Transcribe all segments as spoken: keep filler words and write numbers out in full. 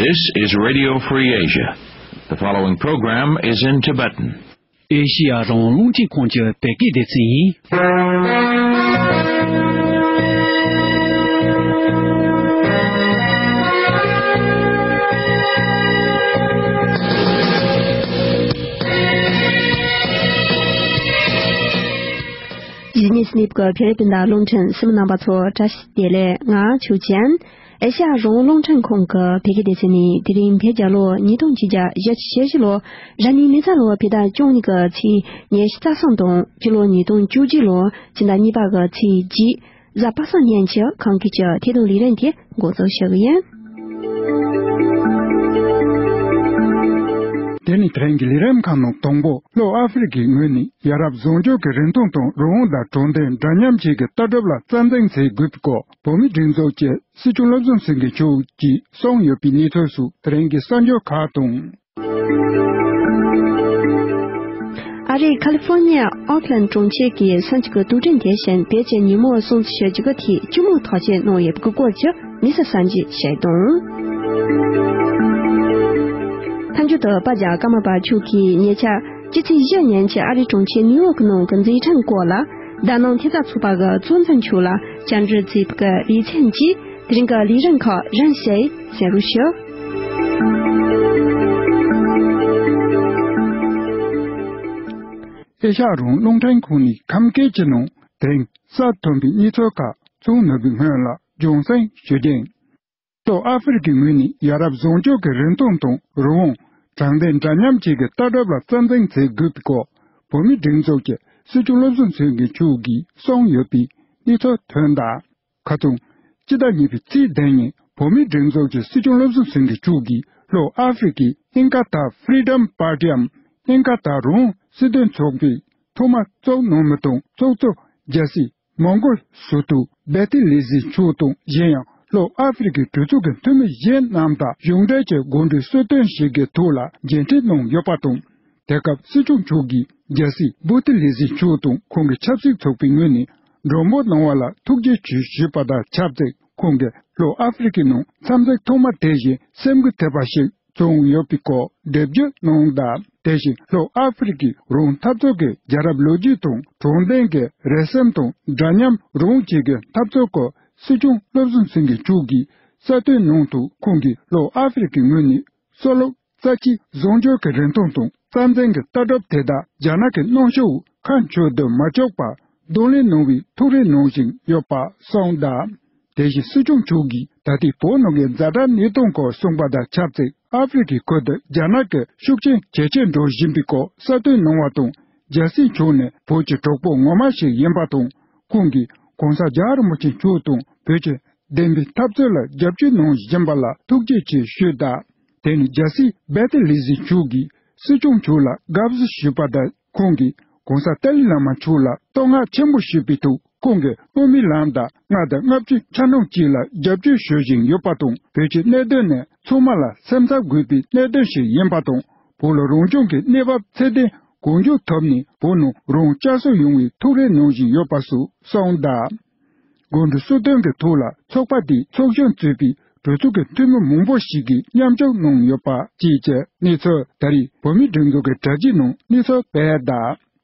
This is Radio Free Asia. The following program is in Tibetan. ཨེ་ཤི་ཡ་རང་དབང་རླུང་འཕྲིན་ཁང་གི་བོད་སྐད་སྡེ་ཚན་ཡིན། ཇི་ནས་སླེབས་ཀྱི་བོད་རིགས་སྤུན་ཟླ་རླུང་འཕྲིན་གསན་མི་རྣམ་པ་ཚོ་བཀྲ་ཤིས་བདེ་ལེགས། ང་ཆོས་ཅན། ཨེ་ཤ་ཡ་རང་དབང་རླུང་འཕྲིན་ཁང་གི་བོད་སྐད་སྡེ་ཚན་ནས་དེ་རིང་བོད་རྒྱལ་ལོ་ཉིས་སྟོང་ཆིག་བརྒྱ་བཞི་བཅུ་ཞེ་བཞི་ལོ་ར་ནི་མེ་བཟའ་ལོ་བོད་ཟླ་བཅུ་གཉིས་ཀྱི་ཚེས་ཉི་ཤུ་རྩ་གསུམ་དང་སྤྱི་ལོ་ཉིས་སྟོང་བཅུ་གཅིག་ལོ་ཕྱི་ཟླ་གཉིས་པ་གི་ཚེས་བརྒྱད། གཟའ་པ་སངས་ཉིན་གྱི་ཁམས་སྐད་ཀྱི་ཐད་གཏོང་ལས་རིམ་དེ་འགོ་འཛུགས་ཞུ་གི་ཡིན། དེ་ནི་དེ་རིང་གི་ལས་རིམ་ཁག་ནང་དང་པོ་ལྷོ་ཨ་ཧྥེ་རི་ཁའི་ངོས་ནས་ཡ་རབས་བཟང་སྤྱོད་ཀྱི་རིན་ཐང་དང་རང་དབང་དང་དྲང་བདེན་འདྲ་མཉམ་བཅས་ཀྱི་ལྟ་གྲུབ་ལ་རྩ་འཛིན་བྱེད་དགོས་པའི་སྐོར་བོད་མིའི་སྒྲིག་འཛུགས་ཀྱི་སྲིད་སྐྱོང་བློ་བཟང་སེང་གེ་མཆོག་གིས་གསུངས་ཡོད་པའི་གནས་ཚུལ་སོགས་དེ་རིང་གི་གསར་འགྱུར་ཁག་དང་། ཨ་རིའི་ཁ་ལི་ཧྥོར་ནི་ཡ་ཨོག་ལན་གྲོང་ཁྱེར་གྱི་ས་འཇིགས་དུག་སྦྲེལ་དེ་བཞིན་བོད་ཀྱི་ཉིན་མོ་སྲུང་བརྩི་ཞུ་རྒྱུ་གི་ཐད་ཇུས་གནང་ཐག་བཅད་གནང་ཡོད་པའི་སྐོར་གྱི་དམིགས་བསལ་གསར་འགྱུར་ཞིག་དང་། མཐའ་མཇུག་ཏུ་དཔལ་ལྡན་ཀརྨ་པ་མཆོག་གིས་ཉེ་ཆར་སྤྱི་ཚེས་བཞི་ཉིན་གྱི་ཨ་རིའི་གྲོང་ཁྱེར་ནིའུ་ཡོག་གི་ནང་གི་མཛད་འཕྲིན་སྐོར་ལ་དཱ་ནང་ཐེབས་རྩ་ཚོགས་པ་གི་གཙོ་འཛིན་མཆོག་ལ་བཅར་འདྲི་མཛད་པའི་ལེ་ཚན་གྱིས་དེ་རིང་གི་ལས་རིམ་ཁག་རིམ་བཞིན་གསན་རོགས་ཞུ། ཨེ་ཤ་ཡ་རང་དབང་རླུང་འཕྲིན་ཁང་ནས་ཁམས་སྐད་ཀྱི་ནང་དེ་རིང་གཟའ་སྟོན་པའི་གནས་ཚུལ་ཁག་གསུང་ནོར་བུའི་སྔོན་ལ་རྒྱང་སྲིང་ཞུ་རྒྱུ་ཡིན། ལྷོ་ཨ་ཧྥེ་རི་ཁའི་ངོས་ནས་ཡ་རབས་བཟང་སྤྱོད་ཀྱི་རིན་ཐང་དང་རང་དབང་དྲང་བདེན་འདྲ་མཉམ་བཅས་ཀྱི་ལྟ་གྲུབ་ལ་རྩ་འཛིན་བྱེད་དགོས་པའི་སྐོར་བོད་མིའི་སྒྲིག་འཛུགས་ཀྱི་སྲིད་སྐྱོང་བློ་བཟང་སེང་གེ་མཆོག་གིས་གསུངས་ཡོད་པའི་གནས་ཚུལ་ཐོན་གདའ། ཁ་རྩང་། སྤྱི་ཟླ་གཉིས་པའི་ཚེས་བདུན་ཉིན་བོད་མིའི་སྒྲིག་འཛུགས་ཀྱི་སྲིད་སྐྱོང་བློ་བཟང་སེང་གེ་མཆོག་གིས་ལྷོ་ཨ་ཧྥེ་རི་ཁའི་ཨིན་ཀ་ཐ་ཧྥི་རི་ཌམ་པར་ཊིའམ་ཨིན་ཀ་ཐ་རང་དབང་སྲིད་དོན་ཚོགས་པའི་ཐོག་མ་གཙོ་འགོ་ནོར་བུ་དང་ཚོགས་གཙོ་རྒྱལ་སྲས་མོང་གོལ་ཞི་ཏུ་སྦེ་ཏི་ལི་ཟི་མཆོག་དང་གཞན་ཡང་ལྷོ་ཨ་ཧྥེ་རི་ཁའི་གྲོས་ཚོགས་ཀྱི་འཐུས་མི་གཞན་རྣམས་དང་གཞུང་འབྲེལ་གྱི་གོ་སྒྲིག་གསོལ་སྟོན་ཞིག་གི་ཐོག་ལ་མཇལ་འཕྲད་གནང་ཡོད་པ་དང་། དེ་སྐབས་སྲིད་སྐྱོང་མཆོག་གིས་རྒྱལ་སྲས་སྦེ་ཏི་ལི་ཟི་མཆོག་དང་ཁོང་གི་ཆབ་སྲིད་ཚོགས་པའི་ངོས་ནས་མགྲོན་པོ་གནང་བ་ལ་ཐུགས་རྗེ་ཆེ་ཞུས་པ་དང་ཆབས་ཅིག་ཁོང་གིས་ལྷོ་ཨ་ཧྥེ་རི་ཁའི་ནང་འཚམས་གཟིགས་ཐོག་མ་དེ་བཞིན་སེམས་འགུལ་ཐེབས་པ་ཞིག་བྱུང་ཡོད་པའི་སྐོར་འགྲེལ་བརྗོད་གནང་གདའ། དེ་བཞིན་ལྷོ་ཨ་ཧྥེ་རི་ཁའི་རང་འཐབ་རྩོད་ཀྱི་རྒྱལ་རབས་ལོ་རྒྱུས་དང་དྲང་བདེན་གྱི་རེ་སེམས་དང་འདྲ་མཉམ་རང་དབང་བཅས་ཀྱི་འཐབ་རྩོད་སྐོར་སྲིད་སྐྱོང་བློ་བཟང་སེང་གེ་མཆོག་གིས་གསལ་སྟོན་གནང་དུས་ཁོང་གིས་ལྷོ་ཨ་ཧྥེ་རི་ཁའི་ངོས་ནས་སོ་ལོ་རྩ་ཆེའི་བཟང་སྤྱོད་ཀྱི་རིན་ཐང་དང་རྩ་འཛིན་གྱི་ལྟ་གྲུབ་དེ་དག་རྒྱ་ནག་གི་གནོན་ཤུགས་ཁ་མཆུ་དུ་མ་བཅུག་པར་གདོང་ལེན་གནང་བའི་ཐུགས་རེ་གནང་བཞིན་ཡོད་པ་གསུངས་གདའ། དེ་བཞིན་སྲིད་སྐྱོང་མཆོག་གིས་ད་ལྟའི་བོད་ནང་གི་ཛ་དྲག་གནད་དོན་སྐོར་གསུངས་པ་དང་ཆབས་ཅིག་ཨ་ཧྥེ་རི་ཁའི་ཁུལ་དུ་རྒྱ་ནག་གི་ཤུགས་རྐྱེན་ཇེ་ཆེར་འགྲོ་བཞིན་པའི་སྐོར་གསལ་སྟོན་གནང་བ་དང་། རྒྱལ་སྲས་མཆོག་ནི་བོད་ཀྱི་གྲོགས་པོ་ངོ་མ་ཞིག་ཡིན་པ་དང་། ཁོང་གིས་གོང་ས་རྒྱལ་བ་རིན་པོ་ཆེ་མཆོག་དང་བོད་ཀྱི་བདེན་པའི་འཐབ་རྩོད་ལ་རྒྱབ་སྐྱོར་གནང་བཞིན་པ་ལ་ཐུགས་རྗེ་ཆེ་ཞུས་གདའ། དེ་ནི་རྒྱལ་སྲས་སྦེ་ཏི་ལི་ཟི་མཆོག་གིས་སྲིད་སྐྱོང་མཆོག་ལ་དགའ་བསུ་ཞུས་པ་དང་ཁོང་གིས་གོང་ས་ཏཱ་ལའི་བླ་མ་མཆོག་ལ་བསྟོད་བསྔགས་ཆེན་པོ་ཞུས་པའི་ཐོག་ཁོང་གིས་དབུ་མའི་ལམ་དང་མངའ་བདག་ལྔ་བཅུ་ང་གཅིག་ལ་རྒྱབ་སྐྱོར་ཞུ་བཞིན་ཡོད་པ་དང་བོད་ཀྱི་གནད་དོན་ནི་ཚང་མ་ལ་སེམས་འཚབ་དགོས་པའི་གནད་དོན་ཞིག་ཡིན་པ་དང་བོད་ལ་རང་སྐྱོང་གི་གནས་བབ་ཚད་ལྡན་གང་མགྱོགས་ཐོབ་ནས་བོད་ནང་རང་བསྐྱར་གསོ་ཡོང་བའི་ཐུགས་རེ་གནང་བཞིན་ཡོད་པ་སོགས་གསུངས་གདའ། དགོང་དྲོ་གསོལ་སྟོན་གྱི་ཐོག་ལ་ཚོགས་པ་དེའི་ཚོགས་གཞོན་གཙོས་པའི་གྲོས་ཚོགས་ཀྱི་འཐུས་མི་མང་པོ་ཞིག་གིས་མཉམ་ཞུགས་གནང་ཡོད་པ་བཅས་ཀྱི་གནས་ཚུལ་ད་རེས་བོད་མིའི་སྒྲིག་འཛུགས་ཀྱི་དྲ་རྒྱའི་ནང་གནས་ཚུལ་སྤེལ་གདའ།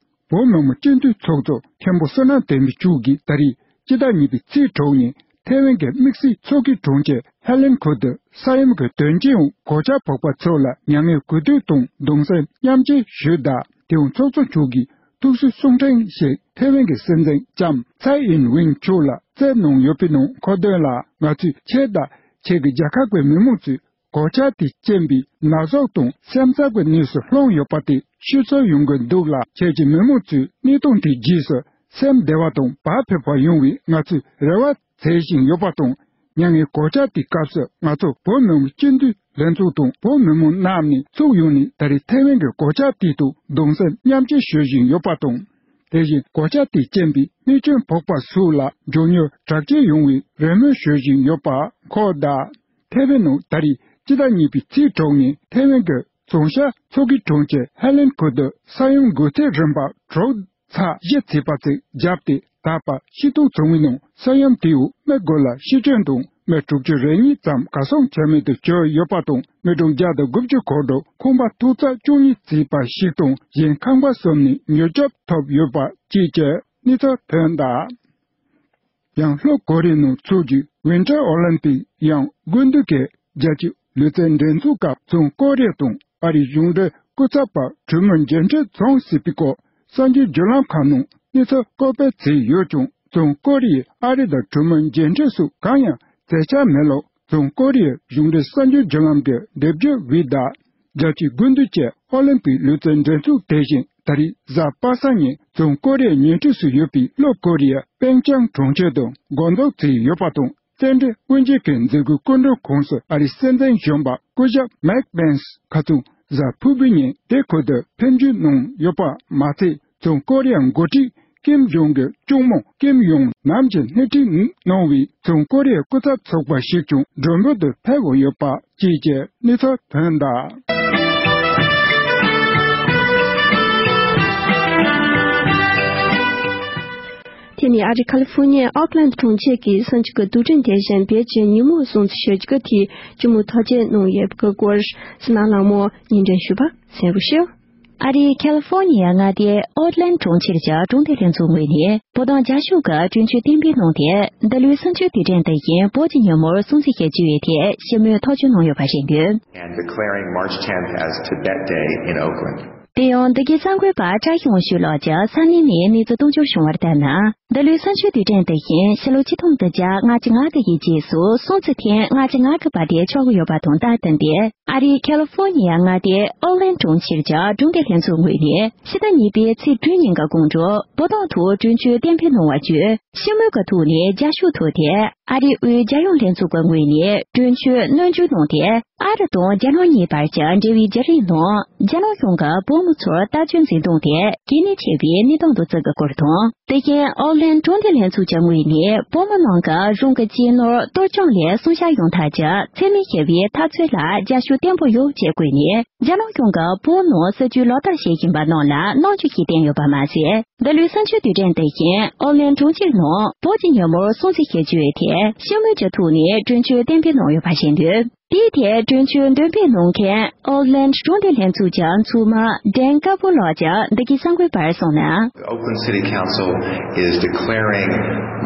བོད་མི་མང་སྤྱི་འཐུས་ཚོགས་གཙོ་མཁན་པོ་བསོད་ནམས་བསྟན་འཕེལ་མཆོག་གིས་ད་རེས་སྤྱི་ཟླ་གཉིས་པའི་ཚེས་དྲུག་ཉིན་ཐེ་ཝན་གྱི་དམིགས་བསལ་ཚོགས་ཀྱི་གྲོང་ཁྱེར་ཧེ་ལན་ཁུལ་དུ་ས་ཡོམ་གྱི་དོན་རྐྱེན་འོག་གོད་ཆག་ཕོག་པ་ཚོ་ལ་མྱ་ངན་གུས་འདུད་དང་གདུང་སེམས་མཉམ་སྐྱེད་ཞུས་གདའ། དེའང་ཚོགས་གཙོ་མཆོག་གིས་ཐུགས་གསོའི་གསུང་འཕྲིན་ཞིག་ཐེ་ཝན་གྱི་སྲིད་འཛིན་ལྕམ་ཚའེ་ཨིན་ཝིན་མཆོག་ལ་བསྩལ་གནང་ཡོད་པའི་ནང་འཁོད་དོན་ལ། ང་ཚོས་ཁྱེད་དང་ཁྱེད་ཀྱི་རྒྱལ་ཁབ་ཀྱི་མི་མང་ཚོས་གོད་ཆག་དེས་རྐྱེན་པས་ན་ཟུག་དང་སེམས་འཚབ་ཀྱི་གནས་སུ་ལྷུང་ཡོད་པ་དེ་ཤེས་ཚོར་ཡོང་གི་འདུག་ལ། ཁྱེད་ཀྱི་མི་མང་ཚོས་གནས་སྟངས་དེའི་རྗེས་སུ་སེམས་བདེ་བ་དང་བག་ཕེབས་པ་ཡོང་བའི་ང་ཚོས་རེ་བ་བྱེད་བཞིན་ཡོད་པ་དང་། མྱ་ངན་གོད་ཆག་དེའི་སྐབས་སུ་ང་ཚོ་བོད་མི་མང་སྤྱི་འཐུས་ལྷན་ཚོགས་དང་བོད་མི་མང་རྣམས་ནས་ཚུར་ཡོང་ནས་ད་རེས་ཐེ་ཝན་གྱི་གོད་ཆག་དེའི་ཐོག་གདུང་སེམས་མཉམ་སྐྱེད་ཞུ་བཞིན་ཡོད་པ་དང་། དེ་བཞིན་གོད་ཆག་དེའི་རྐྱེན་པས་རྨས་སྐྱོན་ཕོག་པ་སོགས་ལ་མགྱོགས་མྱུར་དྲག་སྐྱེད་ཡོང་བའི་རེ་སྨོན་ཞུ་བཞིན་ཡོད་པ་འཁོད་གདའ། ཐེ་ཝན་ནང་ད་རེས་སྤྱི་ཟླ་གཉིས་པའི་ཚེས་དྲུག་ཉིན་ཐེ་ཝན་གྱི་བྱང་ཤར་མཚོ་ཁའི་གྲོང་ཁྱེར་ཧེ་ལན་ཁུལ་དུ་ས་ཡོམ་འགོས་ཚད་རིམ་པ་དྲུག་ཚེག་བཞི་ཚེག་པ་ཙམ་བརྒྱབ་སྟེ། ད་བར་ཤེས་རྟོགས་བྱུང་བའི་ནང་ས་ཡོམ་དེའི་འོག་མི་དགུ་ལ་ཤི་སྐྱོན་དང་ མི་དྲུག་ཅུ་རེ་གཉིས་ཙམ་གར་སོང་བྱ་མེད་དུ་གྱུར་ཡོད་པ་དང་། མི་གྲངས་བརྒྱ་དང་དགུ་བཅུ་འཁོར་གྲངས་ཁང་པ་ཐོག་རྩ་བཅུ་གཉིས་བརྩིགས་པ་ཞིག་དང་གཞན་ཁང་པ་གསུམ་ནས་མྱུར་སྐྱོབ་ཐོབ་ཡོད་པ་བཅས་ཀྱི་གནས་ཚུལ་ཐོན་གདའ། ཡང་ལྷོ་ཀོ་རི་ཡའི་ནང་འཚོགས་རྒྱུའི་ཝིན་ཊར་ཨོ་ལིམ་པིག་ཡང་དགུན་དུས་ཀྱི་རྒྱལ་སྤྱིའི་ལུས་རྩལ་འགྲན་ཚོགས་སྐབས་བྱང་ཀོ་རི་ཡ་དང་ཨ་རིའི་གཞུང་འབྲེལ་སྐུ་ཚབ་པ་གྲོས་མོལ་མཇལ་འཕྲད་བྱུང་སྲིད་པའི་སྐོར་གསར་འགྱུར་བརྒྱུད་ལམ་ཁག་ནང་གནས་ཚུལ་བཀོད་སྤེལ་བྱས་ཡོད་ཀྱང་། བྱང་ཀོ་རི་ཡས་ཨ་རི་དང་གྲོས་མོལ་མཇལ་འཕྲད་སོགས་གང་ཡང་མཛད་འཆར་མེད་ལུགས་བྱང་ཀོ་རི་ཡའི་གཞུང་འབྲེལ་གསར་འགྱུར་བརྒྱུད་ལམ་གྱིས་འགྲེལ་བརྗོད་འབུལ་གདའ། རྒྱལ་སྤྱིའི་དགུན་དུས་ཀྱི་ཨོ་ལིམ་པིག་ལུས་རྩལ་འགྲན་ཚོགས་དེ་བཞིན་ད་རེས་གཟའ་པ་སངས་ཉིན་བྱང་ཀོ་རི་ཡའི་ཉེ་འཁྲིས་སུ་ཡོད་པའི་ལྷོ་ཀོ་རི་ཡའི་པེང་ཅང་གྲོང་ཁྱེར་དུ་འགོ་འཛུགས་བྱས་ཡོད་པ་དང་། རྩེད་འགྲན་དབུ་འབྱེད་ཀྱི་མཛད་སྒོའི་སྐུ་མགྲོན་ཁོངས་སུ་ཨ་རིའི་སྲིད་འཛིན་གཞོན་པ་སྐུ་ཞབས་མེག་པེན་སི་ཁ་ཚོན་གཟའ་ཕུར་བུའི་ཉིན་དེ་ཁུལ་དུ་ཕེབས་འབྱོར་གནང་ཡོད་པ་མ་ཚད། བྱང་ཀོ་རི་ཡའི་འགོ་ཁྲིད་ཀིམ་ཇོང་གི་གཅུང་མོ་ཀིམ་ཡོང་ནམ་གྱིས་སྣེ་ཁྲིད་གནང་བའི་བྱང་ཀོ་རི་ཡའི་སྐུ་ཚབ་ཚོགས་པ་ཞིག་ཀྱང་མགྲོན་འབོད་དུ་ཕེབས་ཡོད་པ་བཅས་ཀྱི་གནས་ཚུལ་ཐོན་གདའ། དེ་ནས་ཨ་རི་ཁ་ལི་ཧྥོ་ནི་ཡའི་ཨོག་ལན་གྲོང་ཁྱེར་གྱི་གསར་འགྱུར་གྱི་དུས་དྲན་དེ་བཞིན་བོད་ཀྱི་ཉིན་མོ་སྲུང་བརྩི་ཞུ་རྒྱུ་དེ་ལྕི་མོ་ཐག་བཅད་གནང་ཡོད་པའི་སྐོར་ཟི་ན་ལྷ་མོ་སྙན་སྒྲོན་ཞུས་པ་གསན་རོགས་ཞུ། ཨ་རིའི་ཁ་ལི་ཧྥོ་ནི་ཡའི་མངའ་སྡེ་ཨོག་ལན་གྲོང་ཁྱེར་གྱི་གྲོང་སྡེ་ལྷན་ཚོགས་ངོས་ནས་བོད་དོན་རྒྱབ་སྐྱོར་གྱི་གྲོས་ཆོད་གཏན་འབེབས་གནང་སྟེ། འདི་ལོའི་གསར་འགྱུར་དུས་དྲན་དེ་བཞིན་བོད་ཀྱི་ཉིན་མོར་སྲུང་བརྩི་ཞུ་རྒྱུ་ཡི་ཐད་ཞི་མོལ་ཐག་གཅོད་གནང་ཡོད་པ་རེད་འདུག And declaring March tenth as Tibet Day in Oakland. དེ་ཡང་འདི་གའི་གསར་འགོད་པ་བཀྲ་ཤིས་དབང་ཕྱུག་ལགས་ཀྱིས་ས་གནས་ནས་གནས་ཚུལ་གཏོང་རྒྱུར་བྱུང་བར་ལྟར་ན། འདི་ལོའི་གསར་འགྱུར་དུས་དྲན་དེ་བཞིན་ཕྱི་ལོ་ཆིག་སྟོང་དང་བརྒྱ་ལྔ་བཅུ་ང་དགུ་ཡི་རྗེས་སུ་སྲུང་བརྩི་ཐེངས་ལྔ་བཅུ་ང་དགུ་པ་དེ་འཁྱོག་གི་ཡོད་པ་དང་སྟབས་བསྟུན་ཏེ། ཨ་རིའི་ཁ་ལི་ཧྥོ་ནི་ཡའི་མངའ་སྡེ་ཨོག་ལན་གྲོང་ཁྱེར་གྱི་གྲོང་སྡེ་ལྷན་ཚོགས་ངོས་ནས་ཕྱི་ཟླ་གཉིས་པའི་ཚེས་བདུན་ཉིན་གྱི་དགོང་དྲོ་བོད་དོན་ཐོག་གྲོས་ཆོད་གཏན་འབེབས་གནང་བ་བརྒྱུད། ཞི་མོལ་གྱི་ཐོག་ནས་རྒྱབ་སྐྱོར་ཐོབ་སྟེ། ཨ་རིའི་དབུས་རྒྱལ་ཡོངས་ལྷན་ཚོགས་ཀྱི་ངོས་ནས་གྲོས་ཆོད་སྣོན་འཇོག་གནང་སྟེ། ཨ་རི་དང་རྒྱ་ནག་གཉིས་བར་གྱི་འབྲེལ་བའི་བརྒྱུད་རིམ་ནང་རྒྱ་ནག་གཞུང་གིས་བོད་མི་ཚོར་ལྟ་སྐྱོང་འཛིན་སྟངས་དེ་གལ་གནད་ཆེ་བའི་གནས་སྟངས་དུ་བརྩི་གི་སྐོར་དང་། དེ་བཞིན་ཨོག་ལན་གྲོང་སྡེ་ལྷན་ཚོགས་ཀྱི་ངོས་ནས་བོད་མི་རྣམས་ཀྱིས་རང་གི་གཅེས་ནོར་གཏོར་སྐྱོན་ལས་སྲུང་བྱ་ཡོང་ཐབས་ཀྱི་འཚེ་མེད་ཞི་བའི་འཐབ་རྩོད་ལ་རྒྱབ་སྐྱོར་བརྟན་པོ་ཡོད་ཅེས་བཀོད་ནས། རྒྱ་ནག་གཞུང་གིས་བོད་ནང་སྲིད་ཇུས་ལག་བསྟར་བྱེད་བཞིན་པ་རྣམས་ལ་རྣམ་འགྱུར་ཞིག་བསྟན་ཡོད་པ་མ་ཟད། འདི་ལོའི་གསར་འགྱུར་དུས་དྲན་དེ་བཞིན་ཨོག་ལན་གྲོང་ཁྱེར་ནང་བོད་ཀྱི་ཉིན་མོར་སྲུང་བརྩི་ཞུ་རྒྱུའི་ཐད་ཞི་མོལ་གྱི་ཐོག་ནས་གྲོས་ཆོད་གཏན་འབེབས་གནང་ཡོད་པ་ཞིག་འདུག་དེའི་ཐད་གྲོས་ཆོད་འདོན་སྤེལ་གནང་མཁན་ཨོག་ལན་གྲོང་སྡེ་ལྷན་ཚོགས་ཀྱི་ཚོགས་མི་ཌན་ཀ་པོ་ལགས་ཀྱིས་འདི་གའི་གསར་འགོད་པར་གསུངས་ན། The Oakland City Council is declaring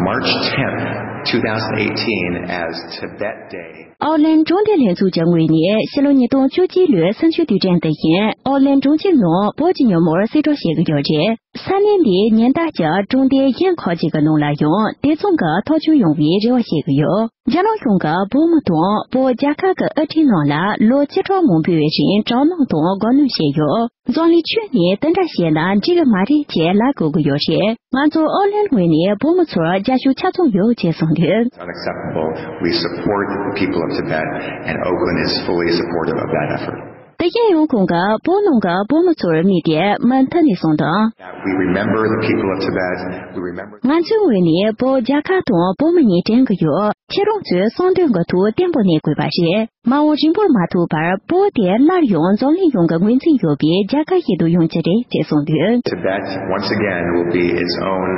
March tenth, two thousand eighteen as Tibet Day. ཨོག་ལན་གྲོང་སྡེ་ལྷན་ཚོགས་ཀྱི་ངོས་ནས་ཕྱི་ལོ་ཉིས་སྟོང་བཅུ་གཅིག་ལོའི་གསར་འགྱུར་དུས་དྲན་དེ་བཞིན་ཨོག་ལན་གྲོང་ཁྱེར་ནང་བོད་ཀྱི་ཉིན་མོར་གསལ་བསྒྲགས་བྱེད་ཀྱི་ཡོད་རེད། ས་གནས་འདིའི་ཉེན་བརྡ་ཀྱིས་གྲོང་སྡེ་གཞན་ཁག་ཅིག་གི་ནང་ལ་ཡང་དེ་མཚུངས་ཀྱི་ཐག་གཅོད་ཡོང་བའི་རེ་བ་བྱེད་ཀྱི་ཡོད། རྒྱ་ནག་གཞུང་གིས་བོད་མི་དང་བོད་རྒྱལ་ཁབ་ཀྱི་དབུ་ཁྲིད་རྣམས་ལ་ལོ་བཅུ་ཕྲག་མང་པོའི་རིང་དྲག་གནོན་དང་རྒོལ་གནོན་བྱས་ཡོད། འཛམ་གླིང་ཁྱོན་ནས་དེ་འདྲ་བྱས་ན་འགྲིག་གི་མ་རེད་ཅེས་ལབ་དགོས་ཀྱི་ཡོད་རེད། ང་ཚོ་ཨོག་ལན་ངོས་ནས་བོད་མི་ཚོར་རྒྱབ་སྐྱོར་ཆ་ཚང་ཡོད་ཅེས་གསུངས་དོན། It's unacceptable. We support the people of Tibet, and Oakland is fully supportive of that effort. དེ་བཞིན་ཡང་ཁོང་གིས་བོད་ནང་གི་བོད་མི་ཚོར་དམིགས་ཏེ་མུ་མཐུད་ནས་གསུངས་དོན། That we remember the people of Tibet, we remember ང་ཚོའི་ངོས་ནས་བོད་རྒྱལ་ཁབ་དང་བོད་མི་གཉིས་དྲན་གྱི་ཡོད། ཁྱེད་རང་ཚོས་གསང་དོན་གྱི་ཐོག་བརྟན་པོ་གནས་དགོས་པ་རེད། མ་འོངས་རིང་པོར་མ་ཐུག་པར་བོད་དེ་སླར་ཡང་འཛམ་གླིང་ཡོངས་ཀྱི་ངོས་འཛིན་ཡོད་པའི་རྒྱལ་ཁབ་ཞིག་ཏུ་ཡོང་རྒྱུ་རེད་ཅེས་གསུངས་དོན། Tibet, once again, will be its own